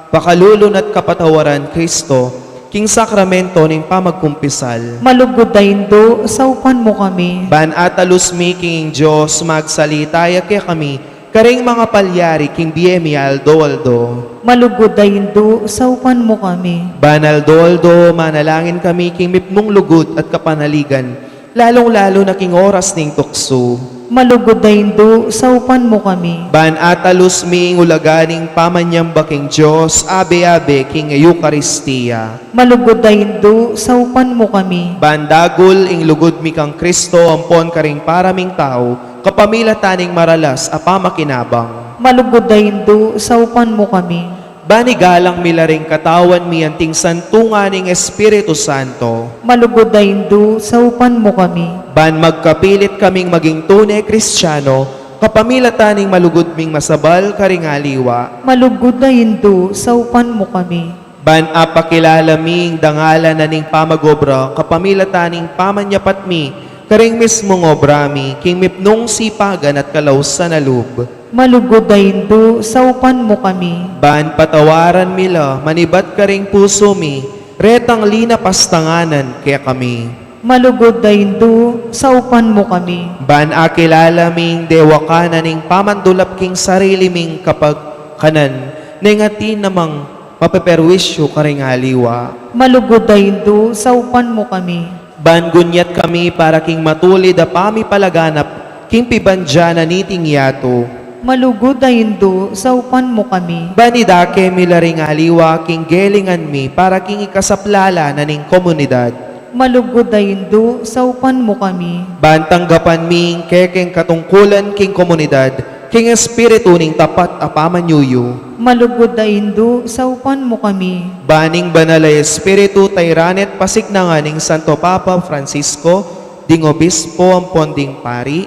pakalulu na't kapatawaran Kristo, king sakramento ning pamagkumpisal. Malugud a Indu, saupan mu kami. Ban atalus mi king Dios, magsalita ya kekami, karing mangapalyari king bie mi aldo-aldo. Malugud a Indu, saupan mu kami. Ban aldo-aldo, manalangin kami king mipnung lugud at kapanaligan, lalung-lalu na king oras ning tuksu. Malugud a Indu, saupan mu kami. Ban atalus mi ing ulaga ning pamanyamba king Dios, abe-abe king Eukaristia. Malugud a Indu, saupan mu kami. Ban dagul ing lugud mi kang Kristo ampon karing para ming tau, kapamilatan ning maralas a pamakinabang. Malugud a Indu, saupan mu kami. Ban igalang mi la ring katawan mi anting santungan ning Espiritu Santo. Malugud a Indu, saupan mu kami. Ban magkapilit kaming maging tune Kristiano, kapamilatan ning malugud ming masabal karing aliwa. Malugud a Indu, saupan mu kami. Ban apakilala mi ing dangalan na ning pamag-obra, kapamilatan ning pamanyapat mi, karing mismung obra mi, king mipnung sipagan at kalausan a lub. Malugud a Indu, saupan mu kami. Ban patawaran mi la, manibat karing pusu mi, retang linapastanganan kekami. Malugud a Indu, saupan mu kami. Ban akilala ming dewakan na ning pamandulap king sarili ming kapagkanan, neng atin namang mapeperwisyu karing aliwa. Malugud a Indu, saupan mu kami. Ban gunyat kami para king matulid a pamipalaganap king pibandian na niting yatu. Malugud a Indu, saupan mu kami. Ban idake mi la ring aliwa king gelingan mi para king ikasaplala na ning komunidad. Malugud a Indu, saupan mu kami. Ban tanggapan mi ing kekeng katungkulan king komunidad, king espiritu ning tapat a pamanyuyu. Malugud a Indu, saupan mu kami. Ban ing Banal a Espiritu, tayran at pasignangan ning Santo Papa Francisco, ding obispo ampon ding pari.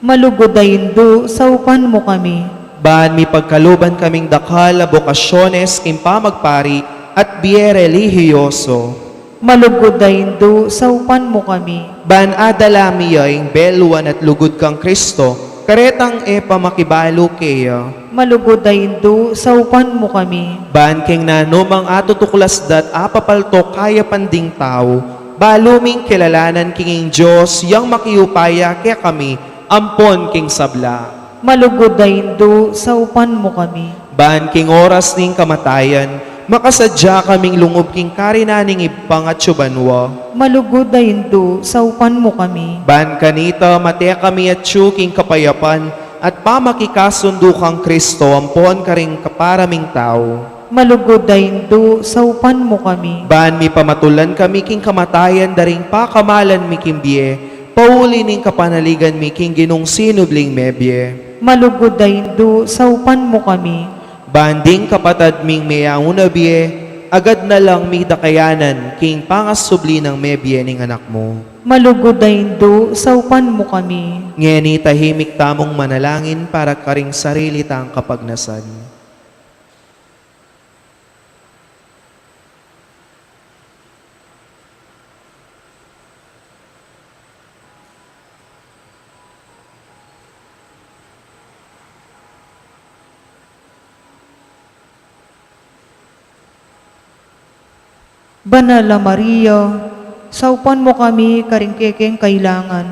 Malugud a Indu, saupan mu kami. Ban mipagkaluban kaming dakal a bokasyones king pamagpari at bie relihiyoso. Malugud a Indu, saupan mu kami. Ban adala mi ya ing beluan at lugud kang Kristo, karetang e pa makibalu keya. Malugud a Indu, saupan mu kami. Ban king nanumang atutuklas da't apapaltok kayapan ding tau, balu ming kilalanan king ing Dios yang makiupaya kekami ampon king sabla. Malugud a Indu, saupan mu kami. Ban king oras ning kamatayan, makasadya kaming lungub king karinan ning Ibpang atsu banua. Malugud a Indu, saupan mu kami. Ban kanita mate kami atsu king kapayapan at pamakikasundu kang Kristo ampon karing kapara ming tau. Malugud a Indu, saupan mu kami. Ban mipamatulan kami king kamatayan da ring pakamalan mi king bie, pauli ning kapanaligan mi king Ginung sinubling mebie. Malugud a Indu, saupan mu kami. Ban ding kapatad ming meyaun a bie, Agad na lang mi da ka yanan king pangasubli nang mebie ning Anak mu. Malugud a Indu, saupan mu kami. Ngeni tahimik tamung manalangin para karing sarili tang kapagnasan. Banal a Maria, saupan mu kami karing kekeng kailangan.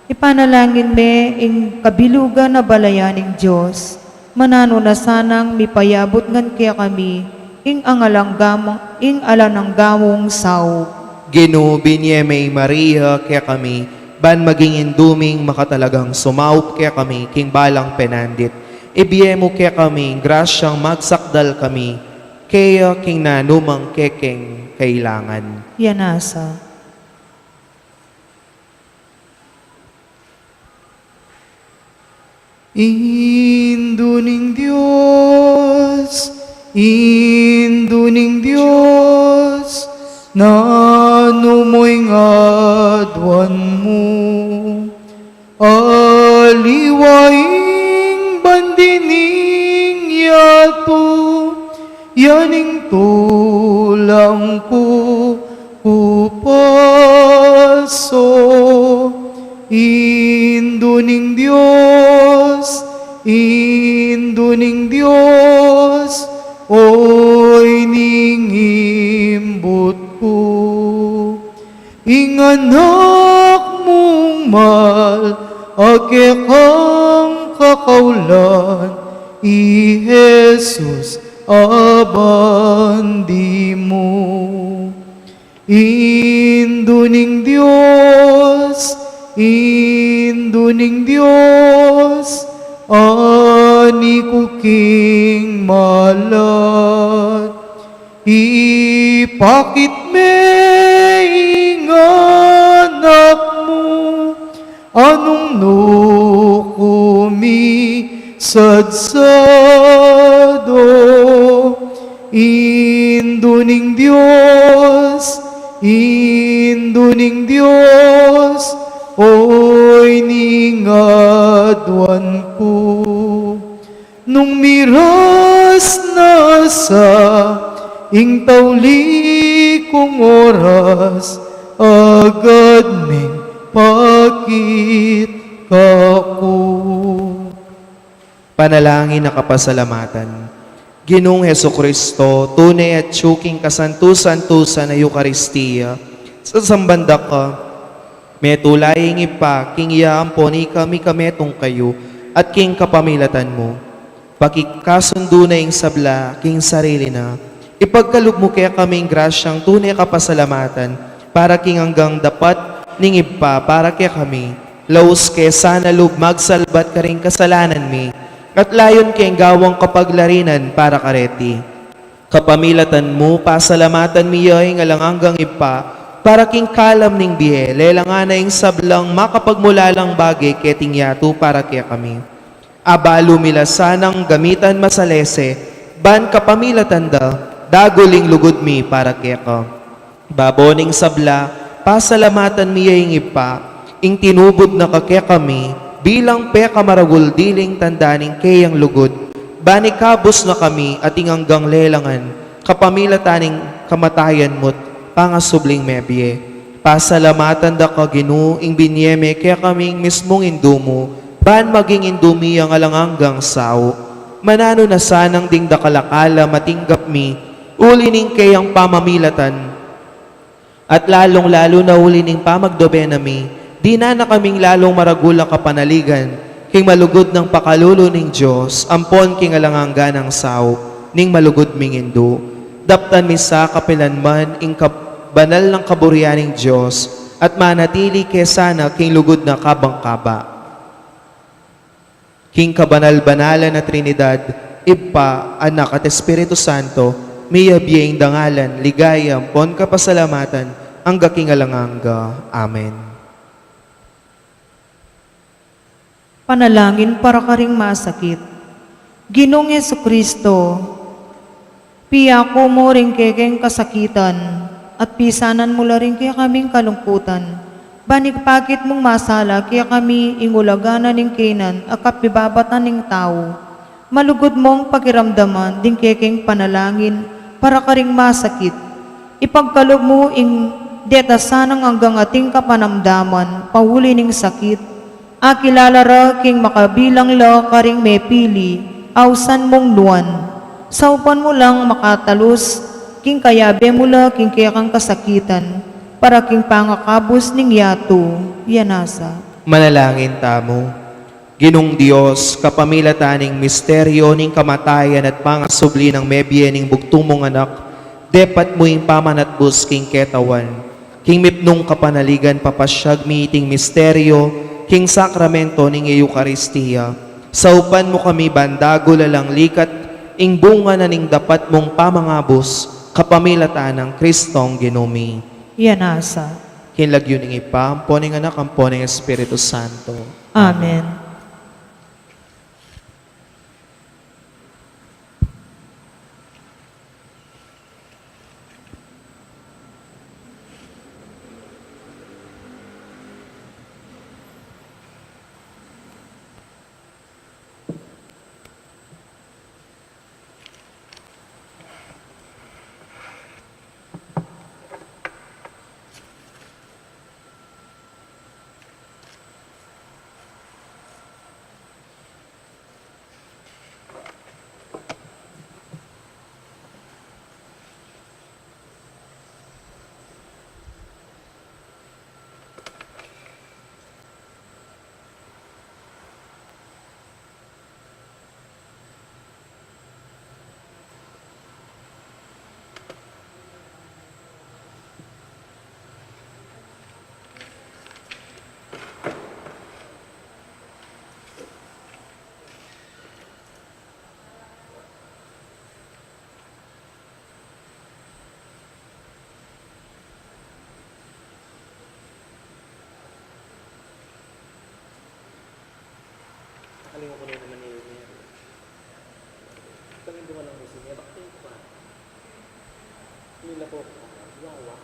Ipanalangin me ing kabilugan a balayan ning Dios, mananu na sanang mipayabut ngan kekami ing alang angga mu, ing alang angga mung saup. Ginu, binie me i Maria kekami, ban maging indu ming makatalagang sumaup kekami king balang penandit. Ibie mu kekami ing grasyang magsakdal kami keya king nanumang kekeng kailangan. Yanasa. Indu ning Dios, Indu ning Dios, nanu mu ing aduan mu? Aliwa ing bandi ning yatu, ya ning tulang ku kupaso. Indu ning Dios, Indu ning Dios, oy ning imbut ku. Ing anak mung mal a kekang kakaulan, i Jesus a bandi mu. Indu ning Dios, Indu ning Dios, ani ku king malat. Ipakit me ing anak mu, a nung nu ku misadsado. Indu ning Dios, Indu ning Dios, oy ning aduan ku. Nung miras na sa ing tauli kung oras, agad meng pakit kaku. Panalangin a kapasalamatan. Ginung Jesucristo, tune atyu king kasantu-santusan a Eukaristia, sasamban da ka, metula ing Ibpa, king iya ampon ikami kametung kayu, at king kapamilatan mu, pakikasundu na ing sabla king sarili na. Ipagkalub mu kekami ing grasyang tune kapasalamatan, para king anggang dapat ning Ibpa para kekami, laus ke sana lub magsalbat karing kasalanan mi, at layun keng gawang kapaglarinan para kareti. Kapamilatan mu, pasalamatan mi ya ing alang anggang Ibpa, para king kalam ning bie, lelangan na ing sablang makapagmulalang bage keting yatu para kekami. Abalu mi la sanang gamitan masalese, ban kapamilatan da, dagul ing lugud mi para keka. Babo ning sabla, pasalamatan mi ya ing Ibpa, ing tinubud na ka kekami, bilang pekamaragul diling tanda ning keyang lugud, ban ikabus na kami at ing anggang lelangan, kapamilatan ning kamatayan mu't pangasubling mebie. Pasalamatan da ka, Ginu, ing binie me kekami ing mismung Indu mu, ban maging Indu mi yang alang anggang sau. Mananu na sanang ding dakal a kalam a tinggap mi, uli ning keyang pamamilatan, at lalung-lalu na uli ning pamagdobena mi, dinan na kaming lalung maragul a kapanaligan, king malugud nang pakalulu ning Dios, ampon king alang angga nang saup ning malugud ming Indu. Daptan mi sa kapilanman ing kab-, banal nang kaburian ning Dios, at manatili ke sana king lugud na kabang kaba. King kabanal-banalan a Trinidad, Ibpa, Anak, at Espiritu Santo, miyabie ing dangalan, ligaya, ampon kapasalamatan, angga king alang angga. Amen. Panalangin para karing masakit. Ginung Jesucristo, Piyaku mu ring kekeng kasakitan, at pisanan mu la ring kekaming kalungkutan. Ban ipakit mung masala kekami ing ulaga na ning kenan a kapibabatan ning tau. Malugud mung pakiramdaman ding kekeng panalangin para karing masakit. Ipagkalub mu ing deta sanang anggang ating kapanamdaman pauli ning sakit. Akilala ra king makabilang la karing mepili, ausan mung nuan. Saupan mu lang makatalus, king kayabe mu la king kekang kasakitan, para king pangakabus ning yatu, ya nasa. Manalangin tamu. Ginung Dios, kapamilatan ning misteryo ning kamatayan at pangasubli nang mebie ning bugtung mung anak, depat mu ing pamanatbus king ketawan. King mipnung kapanaligan papasyag mi iting misteryo, king sakramento ning Eukaristia. Saupan mu kami ban dagul alang likat, ing bunga na ning dapat mung pamangabus, kapamilatan nang Kristong Ginu mi. Ya nasa. King lagyu ning Ibpa, ampo ning Anak, ampo ning Espiritu Santo. Amen. Nakalimutan ko na naman ni Mary. Kami dumalang mo si Mary. Bakit pa? Nila po. Wawa.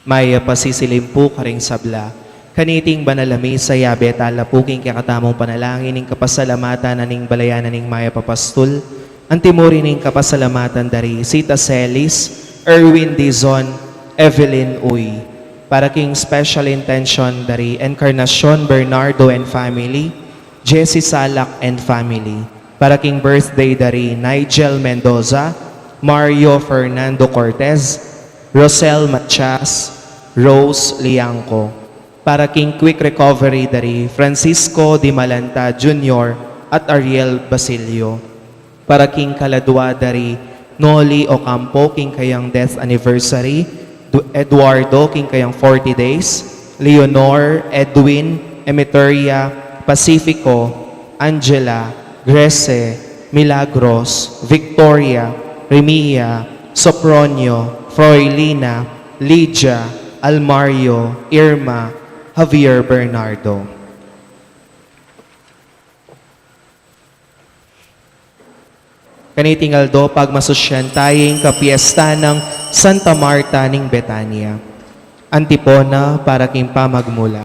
Mayap a sisilimpu karing sabla. Kaniting banal a misa, yabe tala pu king kekatamung panalangin ing kapasalamatan na ning balayan na ning Mayap a Pastul, antimurin ing kapasalamatan da ri Sita Celis, Erwin Dizon, Evelyn Uy, para king special intention da ri Encarnacion Bernardo and family, Jessie Salak and family, para king birthday da ri Nigel Mendoza, Mario Fernando Cortez, Rosel Matias, Rose Liangco, para king quick recovery da ri Francisco Di Malanta Junior at Ariel Basilio, para king kaladua da ri Noli Ocampo king kayang death anniversary, Du-, Eduardo king kayang forty days, Leonor, Edwin, Emeteria, Pacifico, Angela, Grace, Milagros, Victoria, Rimia, Sopronio, Froilina, Lydia, Almario, Irma, Javier Bernardo. Kaniting aldo, pagmasusyan taya ing kapiesta nang Santa Marta ning Betania. Antipona para king pamagmula.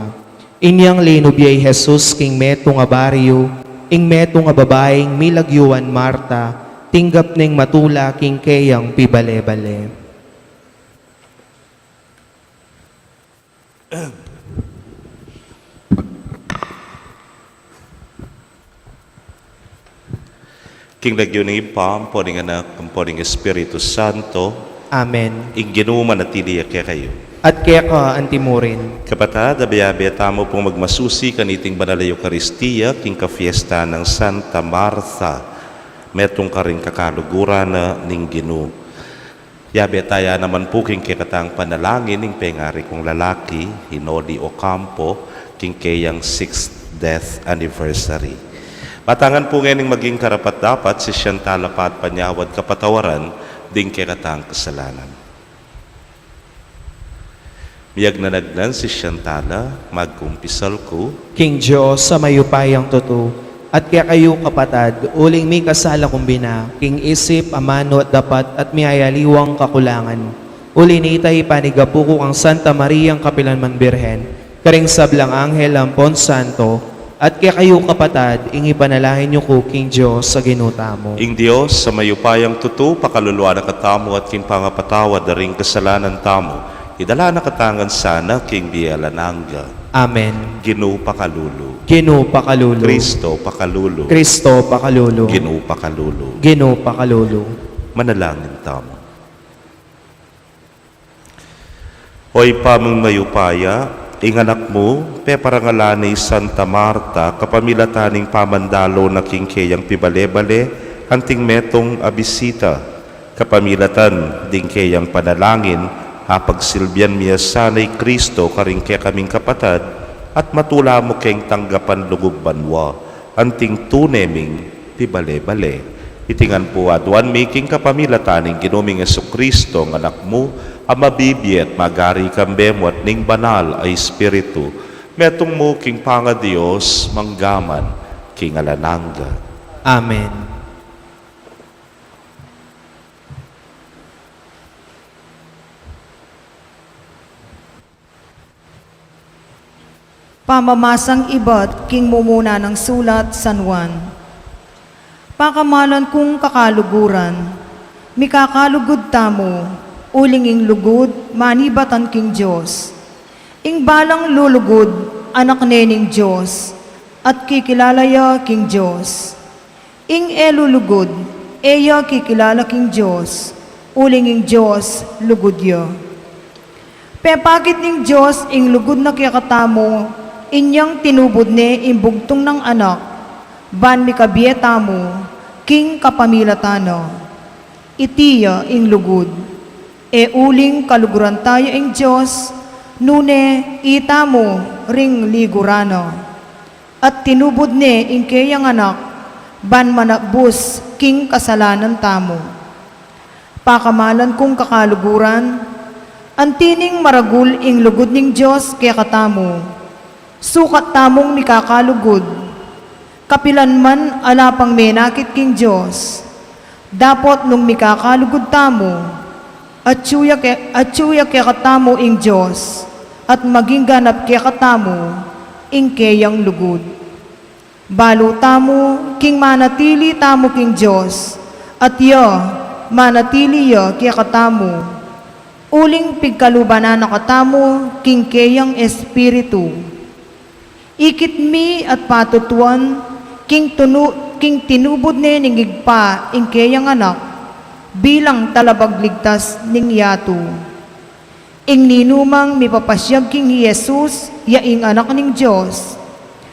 Inyang linubya i Jesus king metung a baryu, ing metung a babaing milagyuan Marta, tinggap neng matula king keyang pibale-bale. King lagyu ning Ibpa, ampo ning Anak, ampo ning Espiritu Santo. Amen. Ing Ginu manatili ya kekayu. At keka antimurin. Kapatad, abe-abe tamu pung magmasusi kaniting banal a Eukaristia, king kapiesta nang Santa Marta, metung karing kakaluguran na ning Ginu. Yabe taya naman pu king kekatang panalangin ing pengari kung lalaki, i Noli Ocampo, king keyang sixth death anniversary. Matangan pu ngening maging karapat-dapat, sisian tala pa at panyawad kapatawaran ding kekatang kasalanan. Miyagnanagnan, sisian tala, magkumpisal ku king Dios a mayupayang tutu, at kekayu kapatad, uling mikasala kung bina, king isip, amanu at dapat, at miyayaliwang kakulangan. Uli nita, ipanigapu ku kang Santa Mariang kapilanman Birhen, karing sablang anghel ampon santo, at kekayu kapatad, ing ipanalangin yu ku king Dios a Ginu tamu. Ing Dios a mayupayang tutu, pakaluluan na katamu at king pangapatawad da ring kasalanan tamu, idala na katamu ngan sana king bie alang angga. Amen. Ginu pakalulu. Ginu pakalulu. Kristo pakalulu. Kristo pakalulu. Ginu pakalulu. Ginu pakalulu. Manalangin tamu. O Ibpa ming mayupaya, ing Anak mu, peparangalan ne i Santa Marta, kapamilatan ning pamandalu na king keyang pibale-bale, anting metung a bisita, kapamilatan ding keyang panalangin, apagsilbian mi ya sana i Kristo karing kekaming kapatad, at matula mu keng tanggapan lugud banua, anting tune ming pibale-bale. Iti ngan pu aduan mi king kapamilatan ning Ginu ming Jesucristo, ing Anak mu, a mabibie at magari kambe mu at ning Banal a Espiritu, metung mu king pangaDios, manggaman king alang angga. Amen. Pamamasang ibat king mumuna nang sulat San Juan. Pakamalan kung kakaluguran, mikakalugud tamu, uling ing lugud manibatan king Dios. Ing balang lulugud, anak ne ning Dios, at kikilala ya king Dios. Ing e lulugud, e ya kikilala king Dios, uling ing Dios lugud ya. Pepakit ning Dios ing lugud na kekatamu, inyang tinubud ne ing bugtung nang Anak, ban mikabie tamu king kapamilatan na. Iti ya ing lugud. E uling kaluguran taya ing Dios, nune itamu ring liguran na. At tinubud ne ing keyang Anak, ban manakbus king kasalanan tamu. Pakamalan kung kakaluguran, anti ning maragul ing lugud ning Dios kekatamu, sukat tamung mikakalugud. Kapilan man ala pang menakit king Dios, dapot nung mikakalugud tamu, atyu ya ke-, atyu ya kekatamu ing Dios, at maging ganap kekatamu ing keyang lugud. Balu tamu king manatili tamu king Dios, at ya manatili ya kekatamu, uling pigkaluban na katamu king keyang Espiritu. Ikit mi at patutuan king tunu-, king tinubud ne ning Ibpa ing keyang Anak bilang talapagligtas ning yatu. Ing ninumang mipapasyag king Jesus ya ing Anak ning Dios,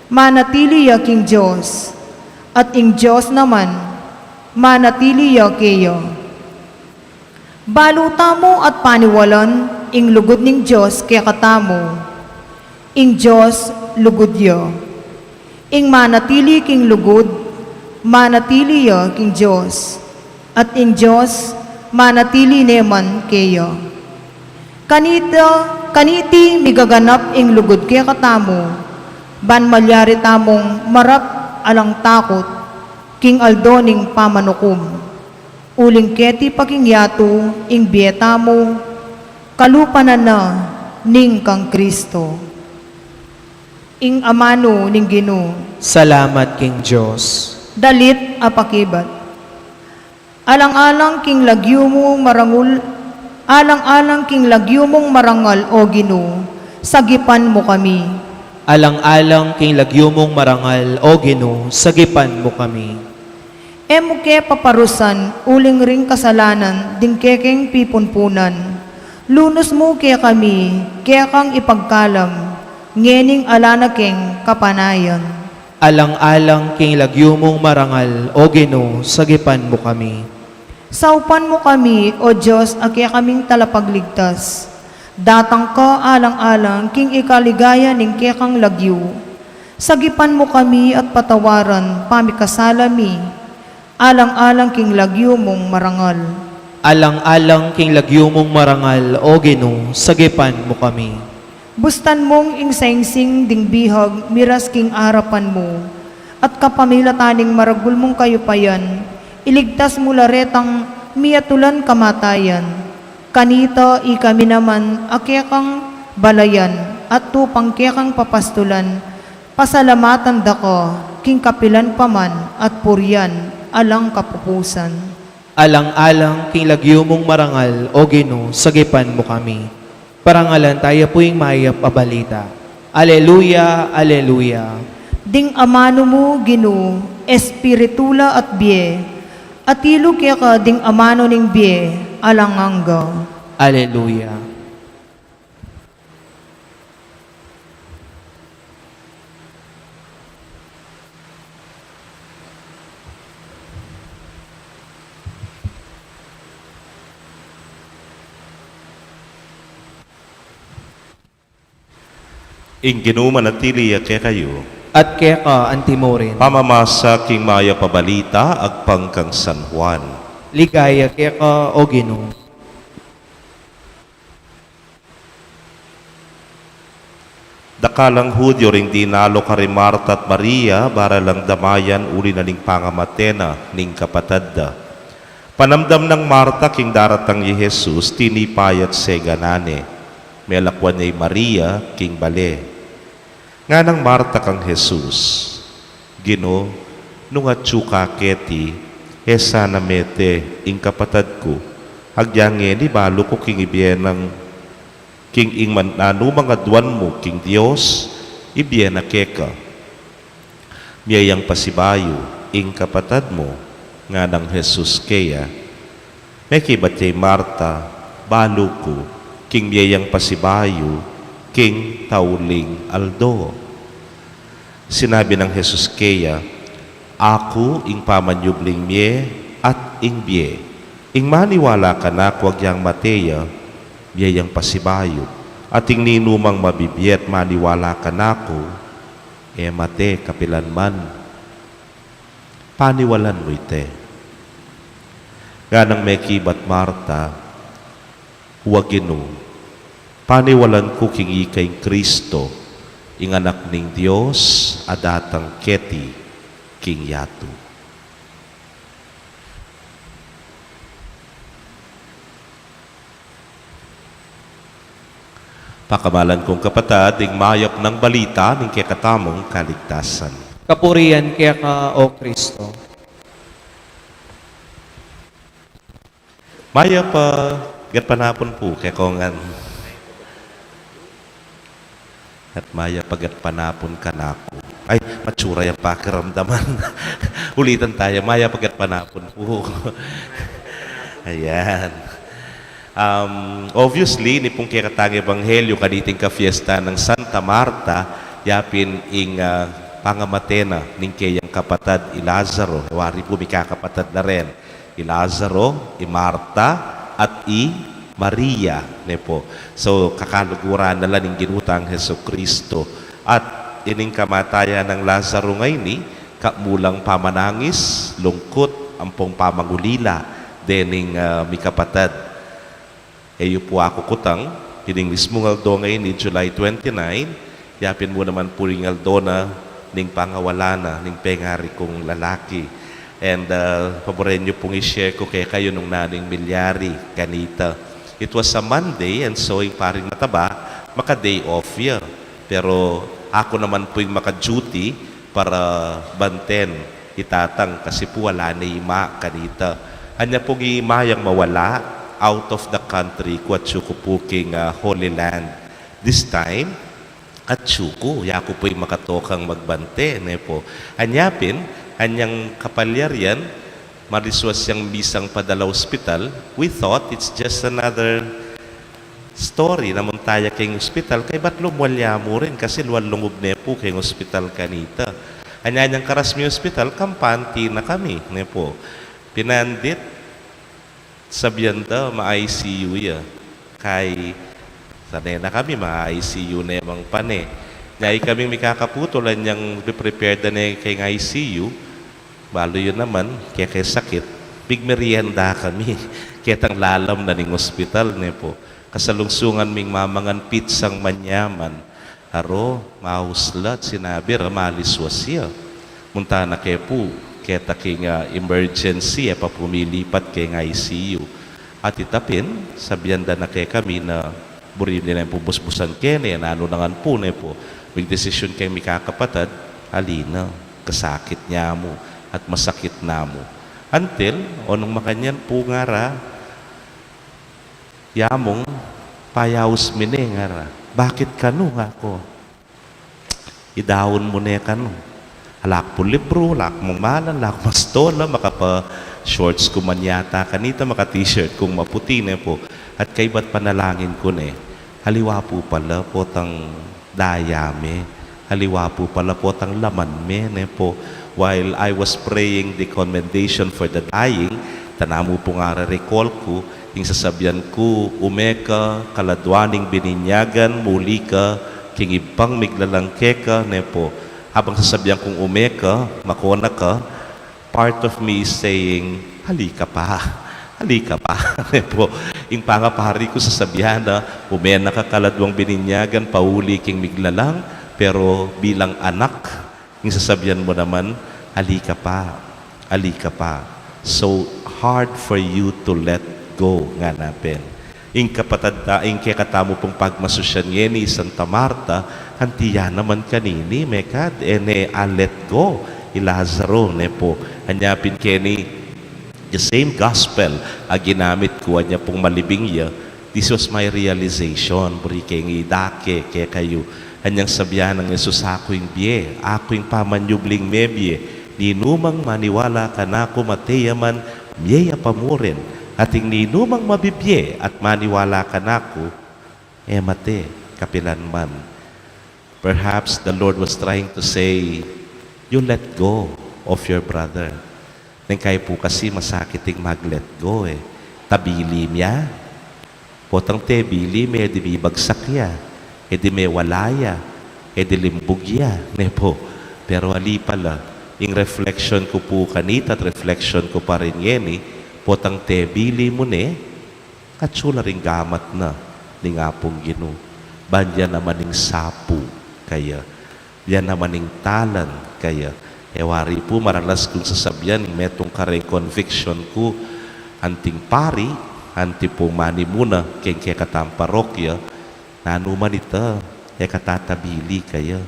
manatili ya king Dios, at ing Dios naman, manatili ya keya. Balu tamu at paniwalan ing lugud ning Dios kekatamu. Ing Dios lugud ya. Ing manatili king lugud, manatili ya king Dios, at ing Dios manatili ne man keya. Kanita, kaniti migaganap ing lugud kekatamu, ban malyari tamung marap alang takut king aldo ning pamanukum. Uling keti pa king yatu ing bie tamu, kalupa na na ning kang Kristo. Ing amanu ning Ginu. Salamat king Dios. Dalit a pakibat. Alang-alang king lagyu mung marangul, alang-alang king lagyu mung marangal, O Ginu, sagipan mu kami. Alang-alang king lagyu mung marangal, O Ginu, sagipan mu kami. E mu ke paparusan uling ring kasalanan ding kekeng pipunpunan. Lunus mu kekami kekang ipagkalam, ngening ala na keng kapanayan. Alang-alang king lagyu mung marangal, O Ginu, sagipan mu kami. Saupan mu kami, O Dios, a kekaming talapagligtas. Datang ka alang-alang king ikaligaya ning kekang lagyu. Sagipan mu kami at patawaran pamikasala mi, alang-alang king lagyu mung marangal. Alang-alang king lagyu mung marangal, O Ginu, sagipan mu kami. Bustan mung ing saingsing ding bihag miras king arapan mu, at kapamilatan ning maragul mung kayupayan, iligtas mu la retang miatulan kamatayan. Kanita ikami naman a kekang balayan at tupang kekang papastulan, pasalamatan da ka king kapilan pa man at purian alang kapupusan. Alang-alang king lagyu mung marangal, O Ginu, sagipan mu kami. Parangalan taya pu ing mayap a balita. Aleluya, aleluya. Ding amanu mu, Ginu, espiritu la at bie. Atilu keka ding amanu ning bie alang angga. Aleluya. Ing Ginu manatili ya kekayu. At keka anti murin. Pamamasa king mayap a balita agpang kang San Juan. Ligaya keka, O Ginu. Dakal a Judio ring dinalu kari Marta at Maria, bara lang damayan uli na ning pangamate na ning kapatad da. Panamdam nang Marta king daratang i Jesus, tinipa ya at seganan ne. Melakwan ne i Maria king bale. Nganang Marta kang Jesus, Ginu, nung atyu ka keti, e sana mete ing kapatad ku. Agyang ngeni balu ku king ibie nang, king ing man-, nanumang aduan mu king Dios, ibie na keka. Mie yang pasibayu ing kapatad mu, nganang Jesus keya. Mekibat ya i Marta, balu ku, king mie yang pasibayu king tauling aldo. Sinabi nang Jesus keya, Aku ing pamanyubling mie at ing bie. Ing maniwala kanaku agyang mate ya, mie yang pasibayu. At ing ninumang mabibie at maniwala kanaku, e mate kapilan man. Paniwalan mu ite. Nganang mekibat Marta, Wa Ginu, paniwalan ku king ika ing Kristo, ing Anak ning Dios, a datang keti king yatu. Pakamalan kung kapatad, ing mayap nang balita ning kekatamung kaligtasan. Kapurian keka, O Kristo. Mayap a gatpanapun pu kekongan. At mayap a gatpanapun kanaku. Ay, matsura yang pakiramdaman. Ulitan taya, mayap a gatpanapun pu. Ayan. Um, obviously, ini pung kekatang ebanghelyo kaniting kafiesta nang Santa Marta, yapin ing, ah, pangamate na ning keyang kapatad i Lazaro, e wari pu mikakapatad la ren. I Lazaro, i Marta, at i Maria, ne pu. So, kakaluguran na la ning Ginu tang Jesucristo. At ining kamatayan nang Lazaro ngeni, kamulang pamanangis, lungkut, ampong pamangulila, dening, ah, mikapatad. E yu pu akukutang, ining mismung aldo ngeni, July twenty-nine, yapin mu naman pu ing aldo na ning pangawala na ning pengari kung lalaki. And, ah, paboren yu pung i-share ku kekayu nung nanu ing milyari kanita. It was a Monday, and so ing paring mataba, maka-day off ya. Pero aku naman pu ing maka-duty para banten i tatang kasi pu ala ne ima kanita. Anya pung ima yang mawala, out of the country ku, atyu ku pu king, ah, Holy Land. This time, atyu ku, yaku pu ing makatokang magbante, ne pu. Anya pin, anyang kapalyarian, maliswas yang misang padala ospital, we thought it's just another story na munta ya keng ospital, kaybat lumwal ya mu rin kasi luwal lungub ne pu keng ospital kanita. Anya anyang karas mi ospital, kampante na kami, ne pu. Pinandit, sabyan da, ma-I C U ya. Kay, sane na kami, ma-I C U ne mang pane. Nya ikaming mikakaputol, anyang piprepare da ne keng I C U, balu yu naman, kekeng sakit, migmeryenda kami. Ketang lalam na ning ospital, ne pu. Kasalungsungan ming mamangan pitsang manyaman. Aro, mauslat, sinabi ra, maliswas ya. Munta na ke pu keta king, ah, emergency, e pa pu milipat keng I C U. At ita pin, sabyan da na kekami na buri ne pu busbusan keni, nanu na ngan pu, ne pu. Migdesisyun keng mikakapatad, ali na, kasakit na mu, at masakit na mu. Until, o nung makanyan pu ngara, yamung, payaus mi ne ngara. Bakit kanu, ngaku? Idaun mu ne kanu. Ala ku pung libru, ala ku mang malan, ala ku mang stola, makapa-shorts ku man yata kanita, maka-t-shirt kung maputi, ne pu. At kaybat panalangin ku ne, aliwa pu pala potang daya me, aliwa pu pala potang laman me, ne pu. While I was praying the commendation for the dying, tana mu pu ngara recall ku, ing sasabyan ku, ume ka kaladwa ning bininyagan, muli ka king ibpang miglalang keka, ne pu. Habang sasabyan kung ume ka, makona ka, part of me is saying, "Ali ka pa, ali ka pa." Ne pu. Ing pangapari ku sasabyan na, ume na ka kaladwang bininyagan, pauli king miglalang, pero bilang anak, ing sasabyan mu naman, "Ali ka pa, ali ka pa." So hard for you to let go, ngana pin. Ing kapatad ta, ing kekatamu pung pagmasusyan ngeni i Santa Marta, anti ya naman kanini, mekad, e ne a-let go i Lazaro, ne pu. Anya pin keni, the same gospel a ginamit ku, anya pung malibing ya, this was my realization, buri keng idake kekayu. Anyang sabyan nang Jesus, "Aku ing bie, aku ing pamanyubling mebie, ninumang maniwala kanaku, mate ya man, mie ya pa murin, at ing ninumang mabibie at maniwala kanaku, e mate kapilan man." Perhaps the Lord was trying to say, "You let go of your brother." Neng kayu pu kasi masakit ing mag-let go, e. Tabilim ya. Potang tebilim e, e di mibagsak ya, e di mewala ya, e di limbug ya, ne pu. Pero ali pala, ing reflection ku pu kanita at reflection ku pa rin ngeni, potang tebilim mu ne, atsu la ring gamat na ning Apung Ginu. Ban ya naman ing sapu kaya. Ya naman ing talan kaya. E wari pu, maralas kung sasabyan ing metung kareng conviction ku, anting pari, anti pung manimuna keng kekatang parokya, Nanu man ita, e ka tatabili kaya.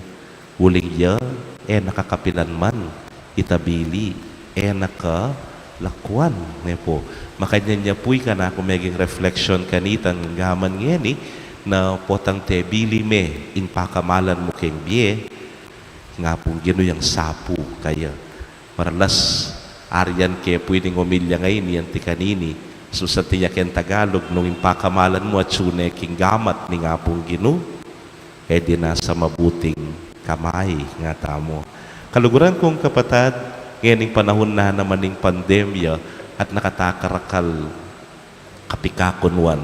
Uling ya, e na ka kapilan man itabili, e na ka lakwan, ne pu. Makanyan ya pu ing kanaku meging reflection kanitang gaman ngeni, na potang tebili me ing pakamalan mu keng bie, ing Apung Ginu yang sapu kaya. Maralas, arian ke pu ining omilya ngeni, anti kanini, susanti ya keng Tagalog, nung ing pakamalan mu atsu ne king gamat ning Apung Ginu, e di nasa mabuting kamay, nga tamu. Kaluguran kung kapatad, ngening panahun na naman ning pandemya at nakatakarakal kapikakunuan,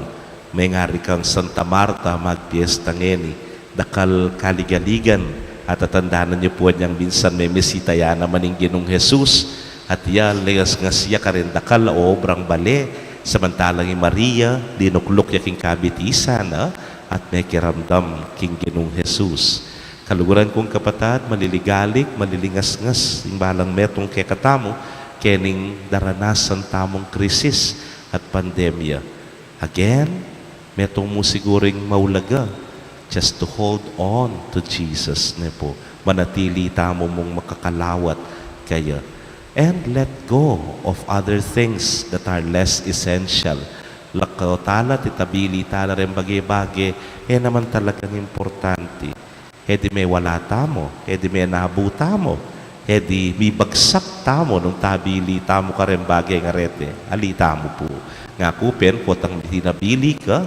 mengari kang Santa Marta magpiesta ngeni, dakal kaligaligan, at atandanan yu pu anyang minsan memesita ya naman ing Ginung Jesus, at ya, legas nga siya karin dakal a obrang bale, samantalang i Maria, linukluk ya king kabitisan na, at mekiramdam king Ginung Jesus. Kaluguran kung kapatad, maliligalik, malilingasngas, ing balang metung kekatamu, kening daranasan tamung krisis at pandemya. Again, metung mu sigurung maulaga, just to hold on to Jesus, ne pu. Manatili tamu mung makakalawat kaya. And let go of other things that are less essential. Lako tala, titabili tala reng bage-bage, e naman talagang importante. E di mewala tamu, e di menabu tamu, e di mibagsak tamu nung tabili tamu kareng bage ngarete, ali tamu pu. Ngaku pin, potang tinabili ka,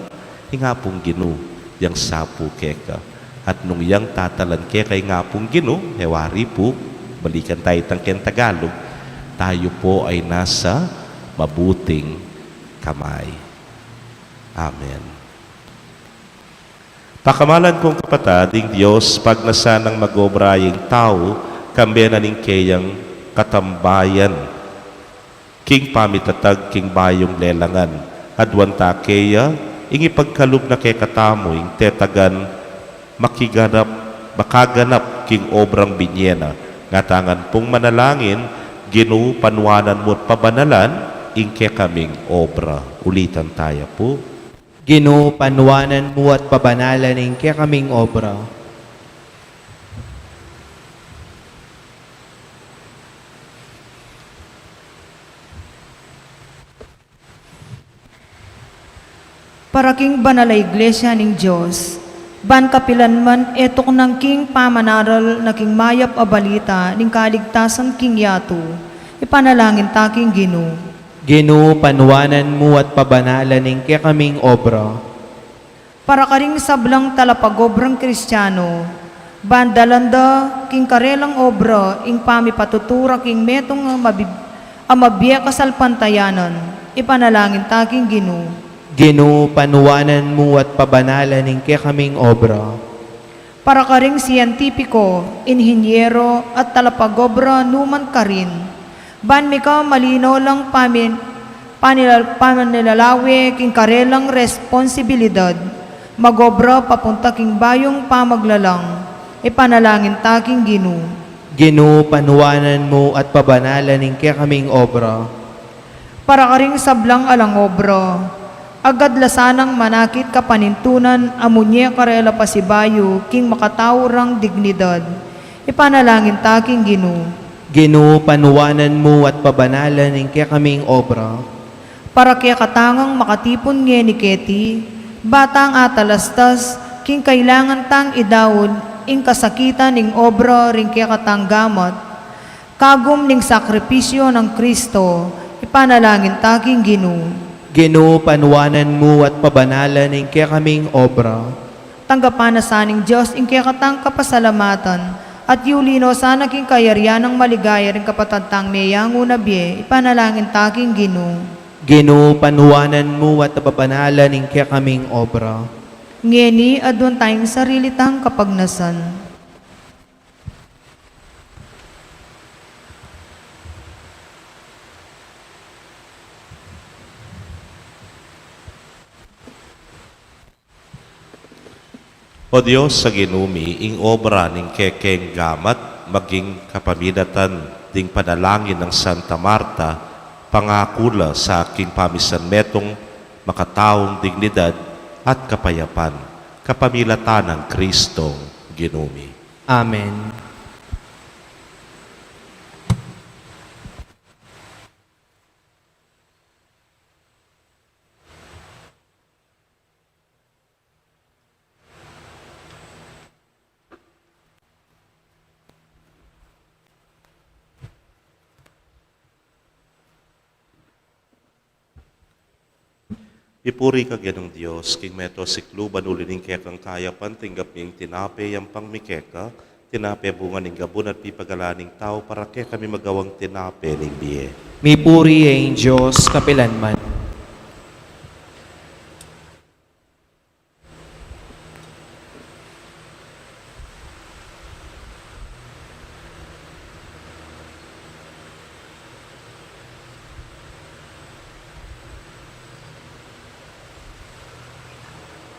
ing Apung Ginu yang sapu keka. At nung yang tatalan keka ing Apung Ginu, e wari pu, balikan tayu itang keng Tagalog, tayu pu ay nasa mabuting kamay. Amen. Pakamalan kung kapatad, ing Dios, pagnasan nang mag-obra ing tau, kambe na ning keyang katambayan king pamitatag king bayung lelangan. Aduan ta keya ing ipagkalub na kekatamu ing tetagan makiganap, makaganap king obrang binye na. Ngatamu ngan pung manalangin, Ginu, panuanan mu at pabanalan ing kekaming obra. Ulitan taya pu. Ginu, panuanan mu at pabanalan ing kekaming obra. Para king banal a Iglesia ning Dios, ban kapilan man e tuknang king pamanaral na king mayap a balita ning kaligtasan king yatu, ipanalangin ta king Ginu. Ginu, panuanan mu at pabanalan ing kekaming obra. Para karing sablang talapagobrang Kristiano, ban dalan da king karelang obra ing pamipatutura king metung a mabib-, a mabie kasalpantayanan, ipanalangin ta king Ginu. Ginu, panuanan mu at pabanalan ing kekaming obra. Para karing sientipiko, inhinyero, at talapagobra numan karin, ban mika malino lang pamin-, panilal-, panilalawe king karelang responsibilidad, magobra papunta king bayung pamaglalang, ipanalangin ta king Ginu. Ginu, panuanan mu at pabanalan ing kekaming obra. Para karing sablang alang obra, agad la sanang manakit kapanintunan a munye karela pasibayu king makatau rang dignidad, ipanalangin ta king Ginu. Ginu, panuanan mu at pabanalan ing kekaming obra. Para kekatang makatipun ngeni keti, ba tang atalastas king kailangan tang idaun ing kasakitan ning obra ring kekatang gamat, kagum ning sakripisyu nang Kristo, ipanalangin ta king Ginu. Ginu, panuanan mu at pabanalan ing kekaming obra. Tanggapan na sa ning Dios ing kekatang kapasalamatan, at yuli no sana king kayarian nang maligaya ring kapatad tang meyangu na bie, ipanalangin ta king Ginu. Ginu, panuanan mu at pabanalan ing kekaming obra. Ngeni, aduan taya ing sarili tang kapagnasan. O Dios a Ginu mi, ing obra ning kekeng gamat maging kapaminatan ding panalangin nang Santa Marta, pangaku la sa king pamisan metung makataung dignidad at kapayapan. Kapamilatan nang Kristong Ginu mi. Amen. Mipuri ka Ginung Dios, king meto sikluban uli ning kekang kayapan, tinggap mi ing tinape, yampang mi keka, tinape bunga ning gabun at pipagalan ning tau, para kekami magawang tinape ning bie. Mipuri ya ing Dios kapilanman.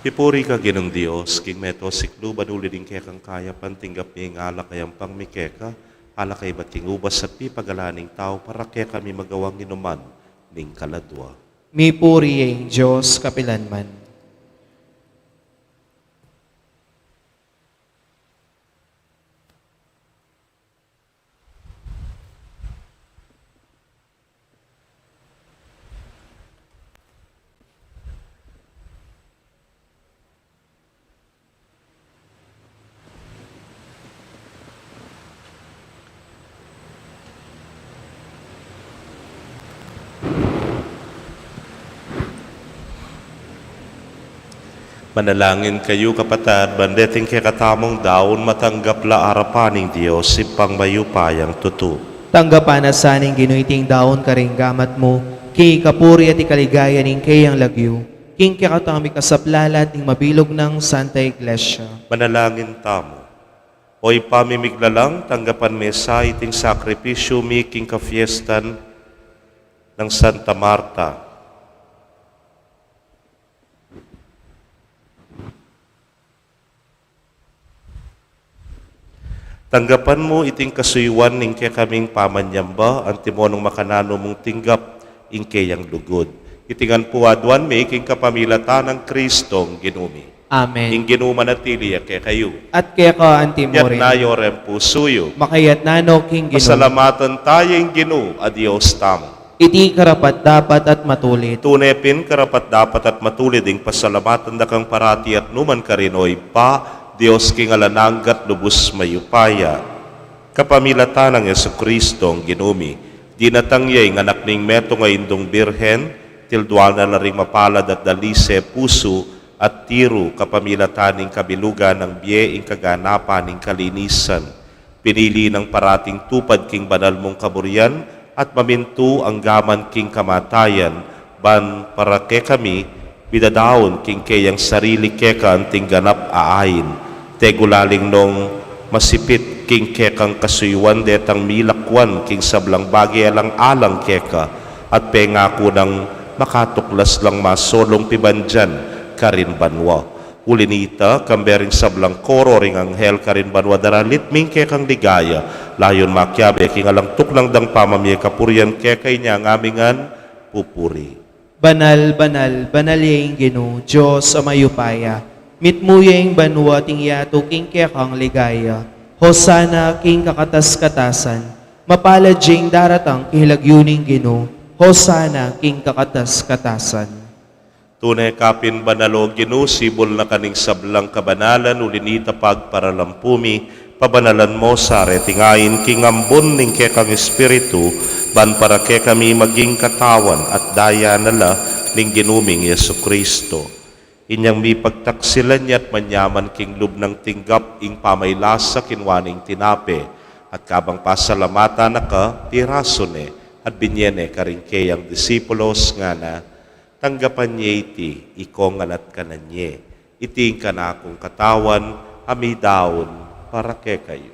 Mipuri ka Ginung Dios, king meto sikluban uli ning kekang kayapan, tinggap mi ing alak a yampang mi keka, alak a ibat king ubas at pipagalan ning tau, para kekami magawang inuman ning kaladua. Mipuri ya ing Dios kapilanman. Manalangin kayu, kapatad, ban deting kekatamung daun matanggap la arapan ning Dios, Ibpang mayupayang tutu. Tanggapan na sa ning Ginu iting daun karing gamat mu, king ikapuri at ikaligaya ning keyang lagyu, king kekatang mikasaplalan at ning mabilug nang Santa Iglesia. Manalangin tamu. O Ibpa mi miglalang, tanggapan me sa iting sakripisyu mi king kafiestan nang Santa Marta. Tanggapan mu iting kasuyuan ning kekaming pamanyamba, antimo nung makananu mung tinggap ing keyang lugud. Iti ngan pu aduan mi king kapamilatan nang Kristong Ginu mi. Amen. Ing Ginu manatili ya kekayu. At keka anti mu rin. Itas yu reng pusu yu. Makaitas no king Ginu. Pasalamatan taya ing Ginu a Dios tamu. Iti karapat-dapat at matulid. Tune pin karapat-dapat at matulid ing pasalamatan da kang parati at nukarin man, O Ibpa, Dios king alang angga at lubus mayupaya. Kapamilatan nang Jesukristong Ginu mi, dinatang ya ing anak ning metung a Indung Birhen, tilduan na la ring mapalad at dalise pusu at tiru, kapamilatan ning kabilugan nang bie ing kaganapan ning kalinisan. Pinili nang parating tupad king banal mung kaburian at mamintu anggaman king kamatayan, ban para kekami, midadaun king keyang sarili keka anting ganap a ain. Tegulaling nung masipit king kekang kasuyuan detang milakwan king sablang bage alang-alang keka, at pengaku nang makatuklas lang masolung pibandian karin banua. Uli nita, kambe ring sablang koro ring anghel karin banua daralit mi ing kekang ligaya, layun makiabe king alang tuknang dang pamamie kapurian keka. Inya ngan mi ngan pupuri. Banal, banal, banal ya ing Ginu, Dios a mayupaya. Mitmu ya ing banua at ing yatu king kekang ligaya. Hosana king kakatas-katasan. Mapalad ya ing daratang king lagyu ning Ginu. Hosana king kakatas-katasan. Tune ka pin banal, O Ginu, sibul na ka ning sablang kabanalan, uli nita pagparalampu mi, pabanalan mo sa reting ain king ambun ning kekang Espiritu, ban para kekami maging katawan at daya na la ning Ginu ming Jesucristo. Inyang mipagtaksilan ya at manyaman king lub nang tinggap ing pamaylasa, kinua ne ing tinape, at kabang pasalamatan na ka, pirasu ne, at binye ne karing keyang disipulos, ngana: Tanggapan ye iti, ikong ngan at kanan ye. Iti ing kanakung katawan a midaun para kekayu.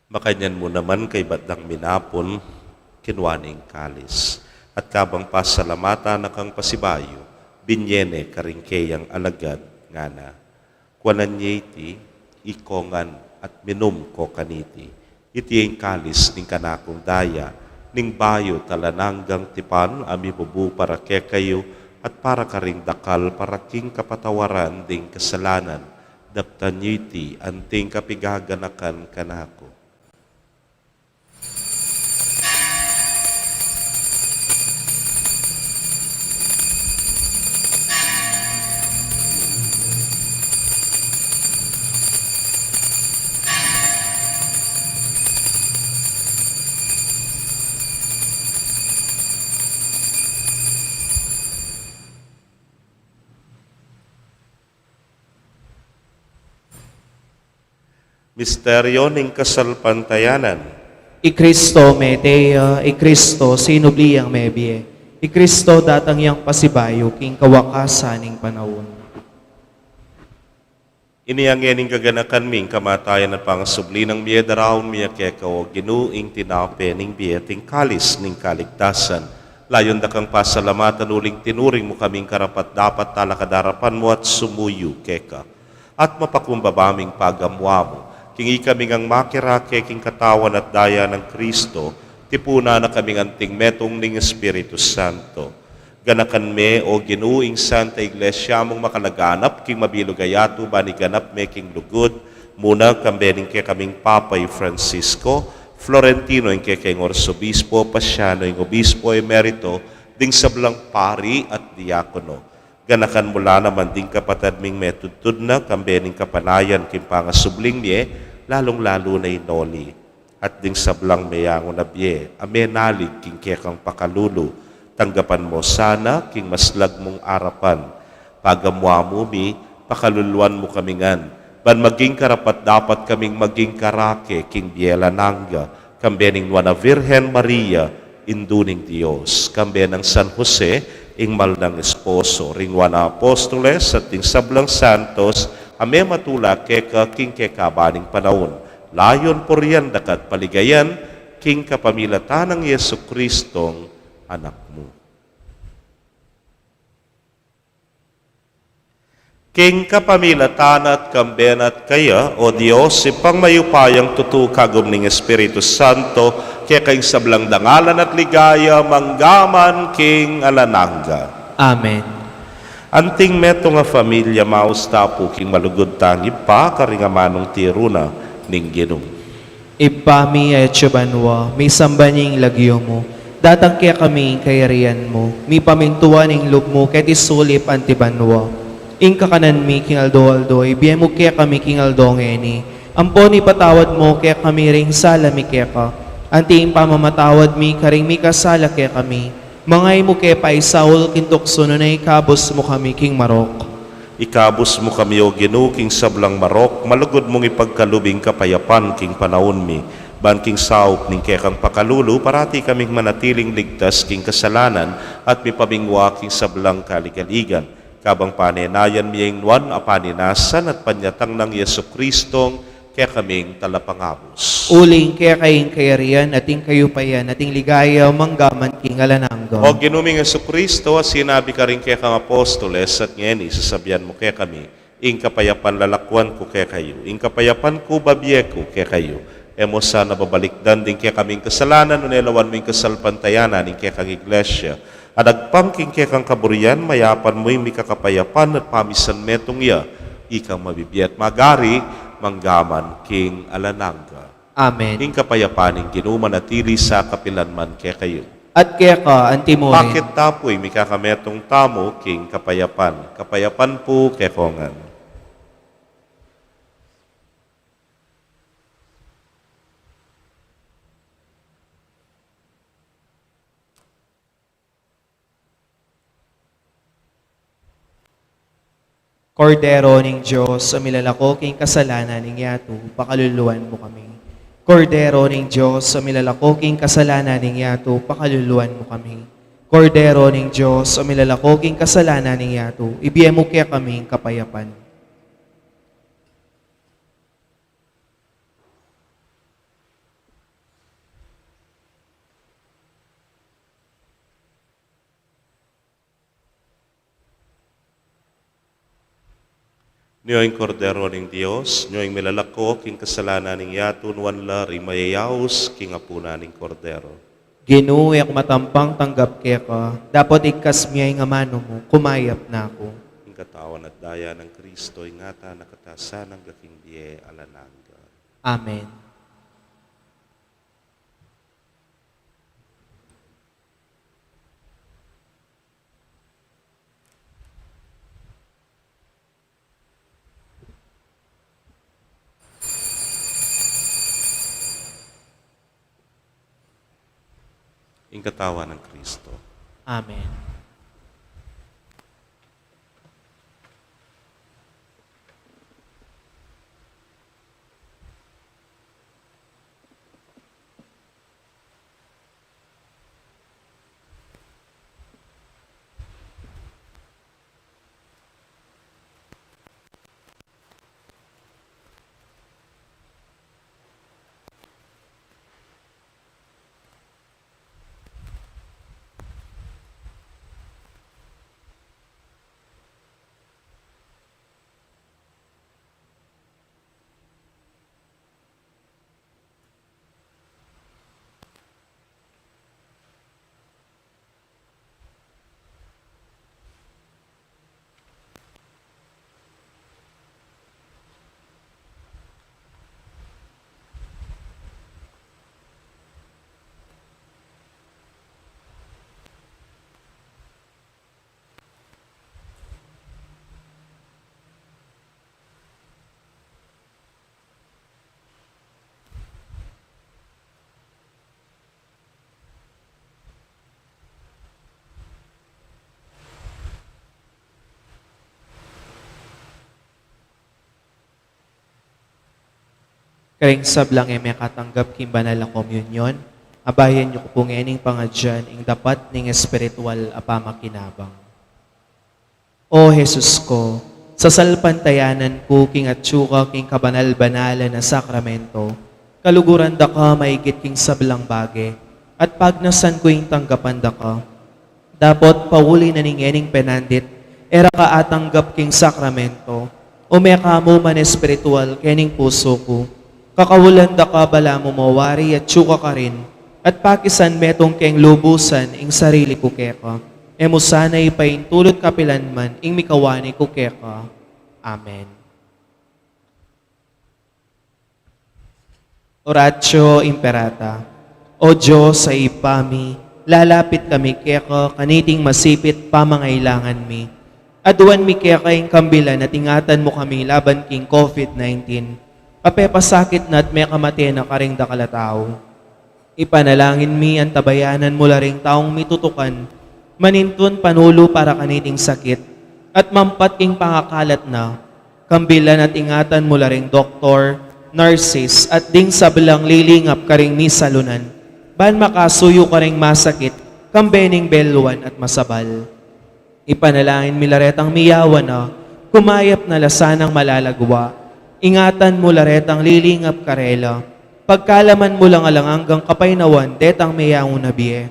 Makanyan mu naman kaybat dang minapun, kinua ne ing kalis. At kabang pasalamatan na kang pasibayu, binye ne karing keyang alagad, ngana: Kuanan ye iti, ikong ngan, at minum ko kaniti. Iti ing kalis ning kanakung daya, ning bayu at alang anggang tipan, a mibubu para kekayu, at para karing dakal para king kapatawaran ding kasalanan. Daptan ye iti, anting kapigaganakan kanaku. Misteryo ning kasalpantayanan. I Kristo mete ya, i Kristo sinubli yang mebie, i Kristo datang yang pasibayu king kawakasan ning panaun. Ini ngeni ing gaganakan mi, ing kamatayan at pangasubli nang mie, daraun mi keka, o Ginu, ing tinape ning bie at ing kalis ning kaligtasan. Layun da kang pasalamatan uling tinuring mu kaming karapat-dapat talakad king arapan mu at sumuyu keka. At mapakumbaba ming pagamuan mu, king ikami ngang makirake king katawan at daya nang Kristo, tipunan na kaming anting metung ning Espiritu Santo. Ganakan me, o Ginu, ing Santa Iglesia mung makalaganap king mabilug a yatu, ban iganap me king lugud mu na, kambe ning kekaming Papa i Francisco, Florentino ing kekeng Arsobispo, Paciano ing Obispo Emerito, ding sablang pari at diakono. Ganakan mu la naman ding kapatad ming metudtud na, kambe ning kapanayan king pangasubling mie, lalung-lalu na i Noli, at ding sablang meyangu na bie a menalig king kekang pakalulu. Tanggapan mu sana king maslag mung arapan. Pagamuan mu mi, pakaluluan mu kami ngan, ban maging karapat-dapat kaming maging karake king bie alang angga, kambe ning Nuan a Virgen Maria, Indu ning Dios, kambe nang San Jose, ing mal nang esposo, ring Nuan a Apostoles, at ding sablang santos a mematula keka king kekaban ning panaun. Layun purian da ka at paligayan, king kapamilatan nang Jesucristong Anak mu. King kapamilatan na at kambe na at kaya, o Dios, Ibpang mayupayang tutu, kagum ning Espiritu Santo, keka ing sablang dangalan at ligaya, mangga man king alang angga. Amen. Anting metung a familia, maus ta pu king malugud tang Ibpa, karing amanung tiru na ning Ginu. Ibpa mi, atsu ka banua, misamban ya ing lagyu mu, datang kekami ing kayarian mu, mipamintuan ing lub mu keti sulip anti banua. Ing kakanan mi king aldo-aldo, ibie mu kekami king aldo ngeni. Ampon ipatawad mu kekami ring sala mi keka, anti ing pamamatawad mi karing mikasala kekami. Manga e mu ke paisaul king tuksu, nune ikabus mu kami king marok. Ikabus mu kami, o Ginu, king sablang marok, malugud mung ipagkalub ing kapayapan king panaun mi, ban king saup ning kekang pakalulu, parati kaming manatiling ligtas king kasalanan at mipamingwa king sablang kaligaligan. Kabang panenayan mi ing nuan a paninasan at panyatang nang Jesucristong kekaming talapangabus. Uling keka ing kayarian at ing kayupayan at ing ligaya mangga man king alang angga. O Ginu ming Jesucristo, a sinabi karing kekang apostoles, at ngeni sasabian mu kekami, ing kapayapan lalakuan ku kekayu, ing kapayapan ku babie ku kekayu. E mu sana babalikdan ding kekaming kasalanan, nune lawan mu ing kasalpantayanan ning kekang Iglesia. At agpang king kekang kaburian, mayapan mu ing mikakapayapan at pamisan metung ya, ikang mabibie at magari, mangga man king alang angga. Amen. Ing kapayapan ning Ginu manatili sa kapilan man kekayu. At keka antimu rin. Pakit ta pu ing mikakametung tamu king kapayapan. Kapayapan pu kekongan. Kordero ning Dios, a milalako king kasalanan ning yatu, pakaluluan mu kami. Kordero ning Dios, a milalako king kasalanan ning yatu, pakaluluan mu kami. Kordero ning Dios, a milalako king kasalanan ning yatu, ibie mu kekami ing kapayapan. Nyo ing Kordero ning Dios, nyo ing milalako king kasalanan ning yatu. Nuan la ring mayayaus king apunan ning Kordero. Ginu, e ku matampang tanggap keka, dapot igkas mu ing amanu mu, kumayap na ku. Ing katawan at daya nang Kristo, ingatan na katasan angga king bie alang angga. Amen. Ing katawan nang Kristo. Amen. Karing sablang e mekatanggap king banal a komunyon, abayan yu ku pu ngening pangadyan ing dapat ning espiritual a pamakinabang. O Jesus ku, sasalpantayanan ku king atyu ka king kabanal-banalan a sakramento, kaluguran da ka maigit king sablang bage, at pagnasan ku ing tanggapan da ka. Dapot pauli na ning ngening penandit, e ra ka atanggap king sakramento, ume ka mu man espiritual kening pusu ku. Kakaulan da ka balamu mawari atyu ka karin, at pakisan metung keng lubusan ing sarili ku keka. E mu sana ipaintulut kapilan man ing mikawani ku keka. Amen. Oratio Imperata. O Dios a Ibpa mi, lalapit kami keka kaniting masipit pamangailangan mi. Aduan mi keka ing kambilan at ingatan mu kami laban king COVID nineteen. Apepasakit na at mekamate na karing dakal a tau. Ipanalangin mi antabayanan mu la ring taung mitutukan, manintun panulu para kaniting sakit, at mampat king pangakalat na, kambilan at ingatan mu la ring doktor, nurses, at ding sablang lilingap karing misalunan, ban makasuyu karing masakit, kambe ning beluan at masabal. Ipanalangin mi la retang miyawan na, kumayap na la sanang malalagwa. Ingatan mu la retang lilingap karela. Pagkalaman mu lang alang anggang kapaynawan detang meyaun a bie.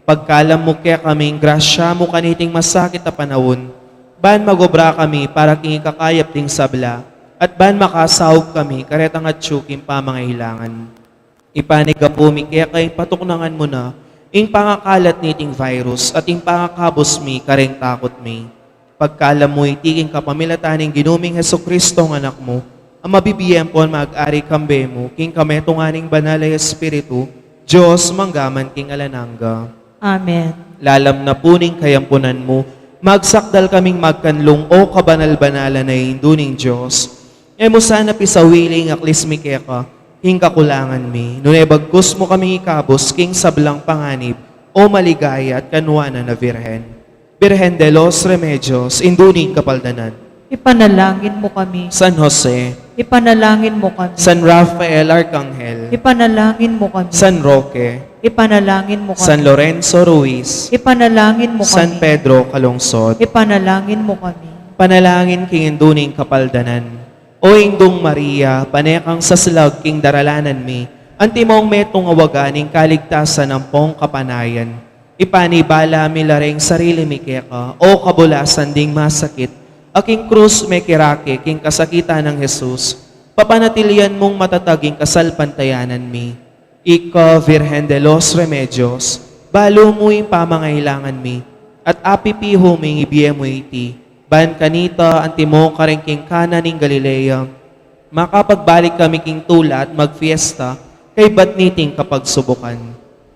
Pagkalam mu kekami ing grasya mu kaniting masakit a panaun, ban magobra kami para king ikakayap ding sabla, at ban makasaup kami karetang atyu king pamangailangan. Ipanigapu mi keka ing patuknangan mu na ing pangakalat niting virus at ing pangakabus mi kareng takut mi. Pagkalam mu iti king kapamilatan ning Ginu ming Jesucristo, ing Anak mu, a mabibie ampon mag-ari kambe mu king kametungan ning Banal a Espiritu, Dios, mangga man king alang angga. Amen. Lalam na pu ning kayampunan mu, magsakdal kaming magkanlung, o kabanal-banalan a Indu ning Dios. E mu sana pisawili ing aklis mi keka king kakulangan mi, nune bagkus mu kaming ikabus king sablang panganib, o maligaya at kanuanan a Virgen. Virgen de los Remedios, Indu ning Kapaldanan. Ipanalangin mu kami. San Jose. Ipanalangin mu kami. San Rafael Arcangel. Ipanalangin mu kami. San Roque. Ipanalangin mu kami. San Lorenzo Ruiz. Ipanalangin mu kami. San Pedro Calungsod. Ipanalangin mu kami. Panalangin king Indu ning Kapaldanan. O Indung Maria, pane kang saslag king daralanan mi, antimong metung a waga ning kaligtasan ampong kapanayan. Ipanibala mi la reng sarili mi keka, o kabulasan ding masakit, Aking krus mekirake king kasakitan nang Jesus, papanatilian mung matatag ing kasalpantayanan mi. Ika, Virgen de los Remedios, balu mu ing pamangailangan mi, at apipihu mu ing ibie mu iti, ban kanita antimo karin king Cana ning Galilea, makapagbalik kami king tula at magfiesta kaybat niting kapagsubukan.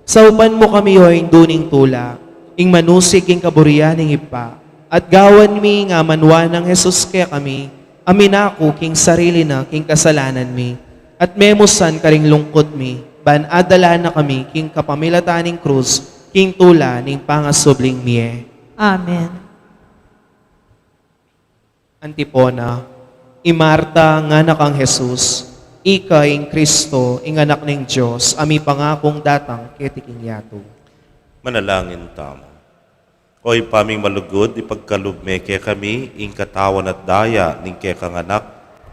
Saupan mu kami, o Indu ning tula, ing manusig king kaburian ning Ibpa, at gawan mi ing amanwa nang Jesus kekami, a minaku king sarili na king kasalanan mi, at memusan karing lungkut mi, ban adala na kami king kapamilatan ning krus, king tula ning pangasubling mie. Amen. Antipona, i Marta, ngana kang Jesus, ika ing Kristo, ing Anak ning Dios, a mipangakung datang keti king yatu. Manalangin tamu. O Ibpa ming malugud, ipagkalub me kekami ing katawan at daya ning kekang Anak,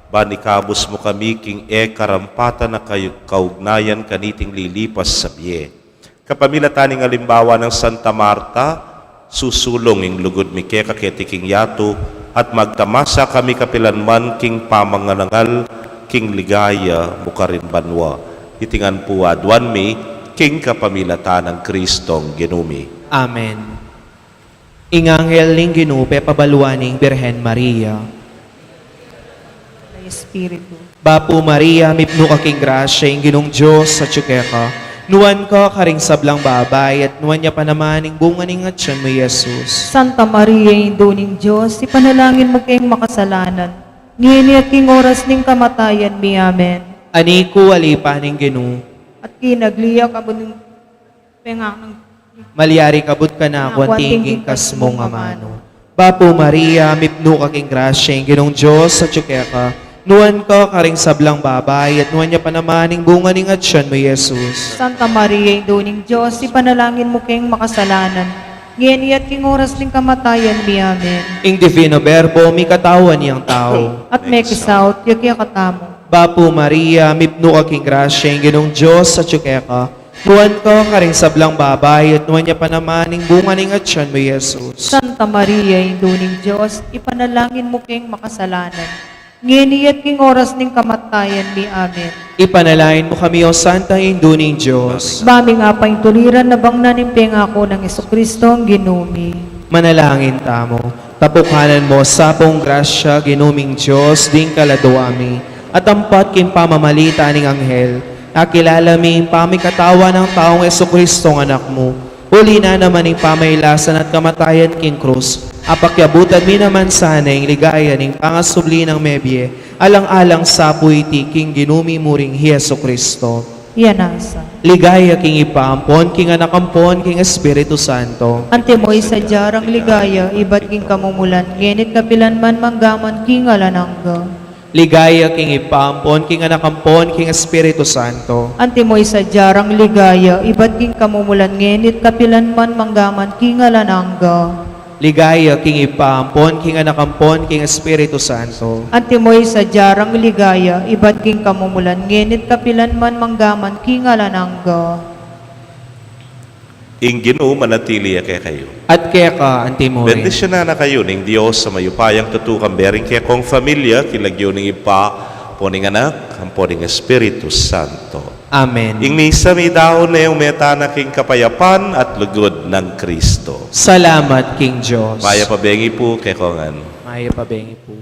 ban ikabus mu kami king e karampatan a kay-, kaugnayan kaniting lilipas a bie. Kapamilatan ning alimbawa nang Santa Marta, susulung ing lugud mi keka keti king yatu, at magtamasa kami kapilanman king pamanganangal king ligaya mu karin banua. Iti ngan pu aduan mi king kapamilatan nang Kristong Ginu mi. Amen. Ing anghel ning Ginu pepabaluan ning Birhen Maria. Espiritu. Bapu Maria, mipnu ka king grasya, ing Ginung Dios atyu keka. Nuan ka karing sablang babai, at nuan ya pa naman ing bunga ning atyan mu, Jesus. Santa Maria, Indu ning Dios, ipanalangin mu keng makasalanan, ngeni at king oras ning kamatayan mi. Amen. Aniku, alipan ning Ginu. At kinagli ya kabud ning Penga nang malyari kabud kanaku anting king kasmung amanu. Bapu Maria, mipnu ka king grasya, ing Ginung Dios atyu keka. Nuan ka karing sablang babai, at nuan ya pa naman ing bunga ning atyan mu, Jesus. Santa Maria, Indu ning Dios, ipanalangin mu keng makasalanan, ngeni at king oras ning kamatayan mi. Amen. Ing Divino Verbo, mikatawan yang tau. At mekisaut ya kekatamu. Bapu Maria, mipnu ka king grasya, ing Ginung Dios atyu keka. Nuan ka karing sablang babai, at nuan ya pa naman ing bunga ning atyan mu, Jesus. Santa Maria, Indu ning Dios, ipanalangin mu keng makasalanan, ngeni at king oras ning kamatayan mi. Amen. Ipanalangin mu kami, O Santa Indu ning Dios. Ba ming apaintuliran na bangnan ing pengaku nang Jesucristo, ing Ginu mi. Manalangin tamu. Tapukanan mu sa pung grasya, Ginu ming Dios, ding kaladua mi, at ampat king pamamalita ning anghel, akilala mi ing pamikatawan nang taung Jesucristo, ing Anak mu, uli na naman ning pamailasan at kamatayan king krus, apakyabutan mi naman sana ing ligaya ning pangasubli nang mebie, alang-alang sa pu iti king Ginu mi muring Jesucristo. Iya nasa. Ligaya king Ibpa ampon king Anak ampon king Espiritu Santo. Antimo ing sadya rang ligaya, ibat king kamumulan, ngeni't kapilan man, manggaman king alang angga. Ligaya king Ibpa ampon king Anak ampon king Espiritu Santo. Antimo ing sadya rang ligaya, ibat king kamumulan, ngeni't kapilan man, manggaman king alang angga. Ligaya king Ibpa ampon king Anak ampon king Espiritu Santo. Antimo ing sadya rang ligaya, ibat king kamumulan, ngeni't kapilan man, manggaman king alang angga. Ing Ginu manatili ya kekayu. At keka antimurin. Bendisyunan na kayu ning Dios a mayupayang tutukan, bering kekong familia, king lagyu ning Ibpa, ampon ning Anak, ampon ning Espiritu Santo. Amen. Ing misa mi daun ne, ume tana king kapayapan at lugud nang Kristo. Salamat king Dios. Mayap a bengi pu kekongan. Mayap a bengi pu.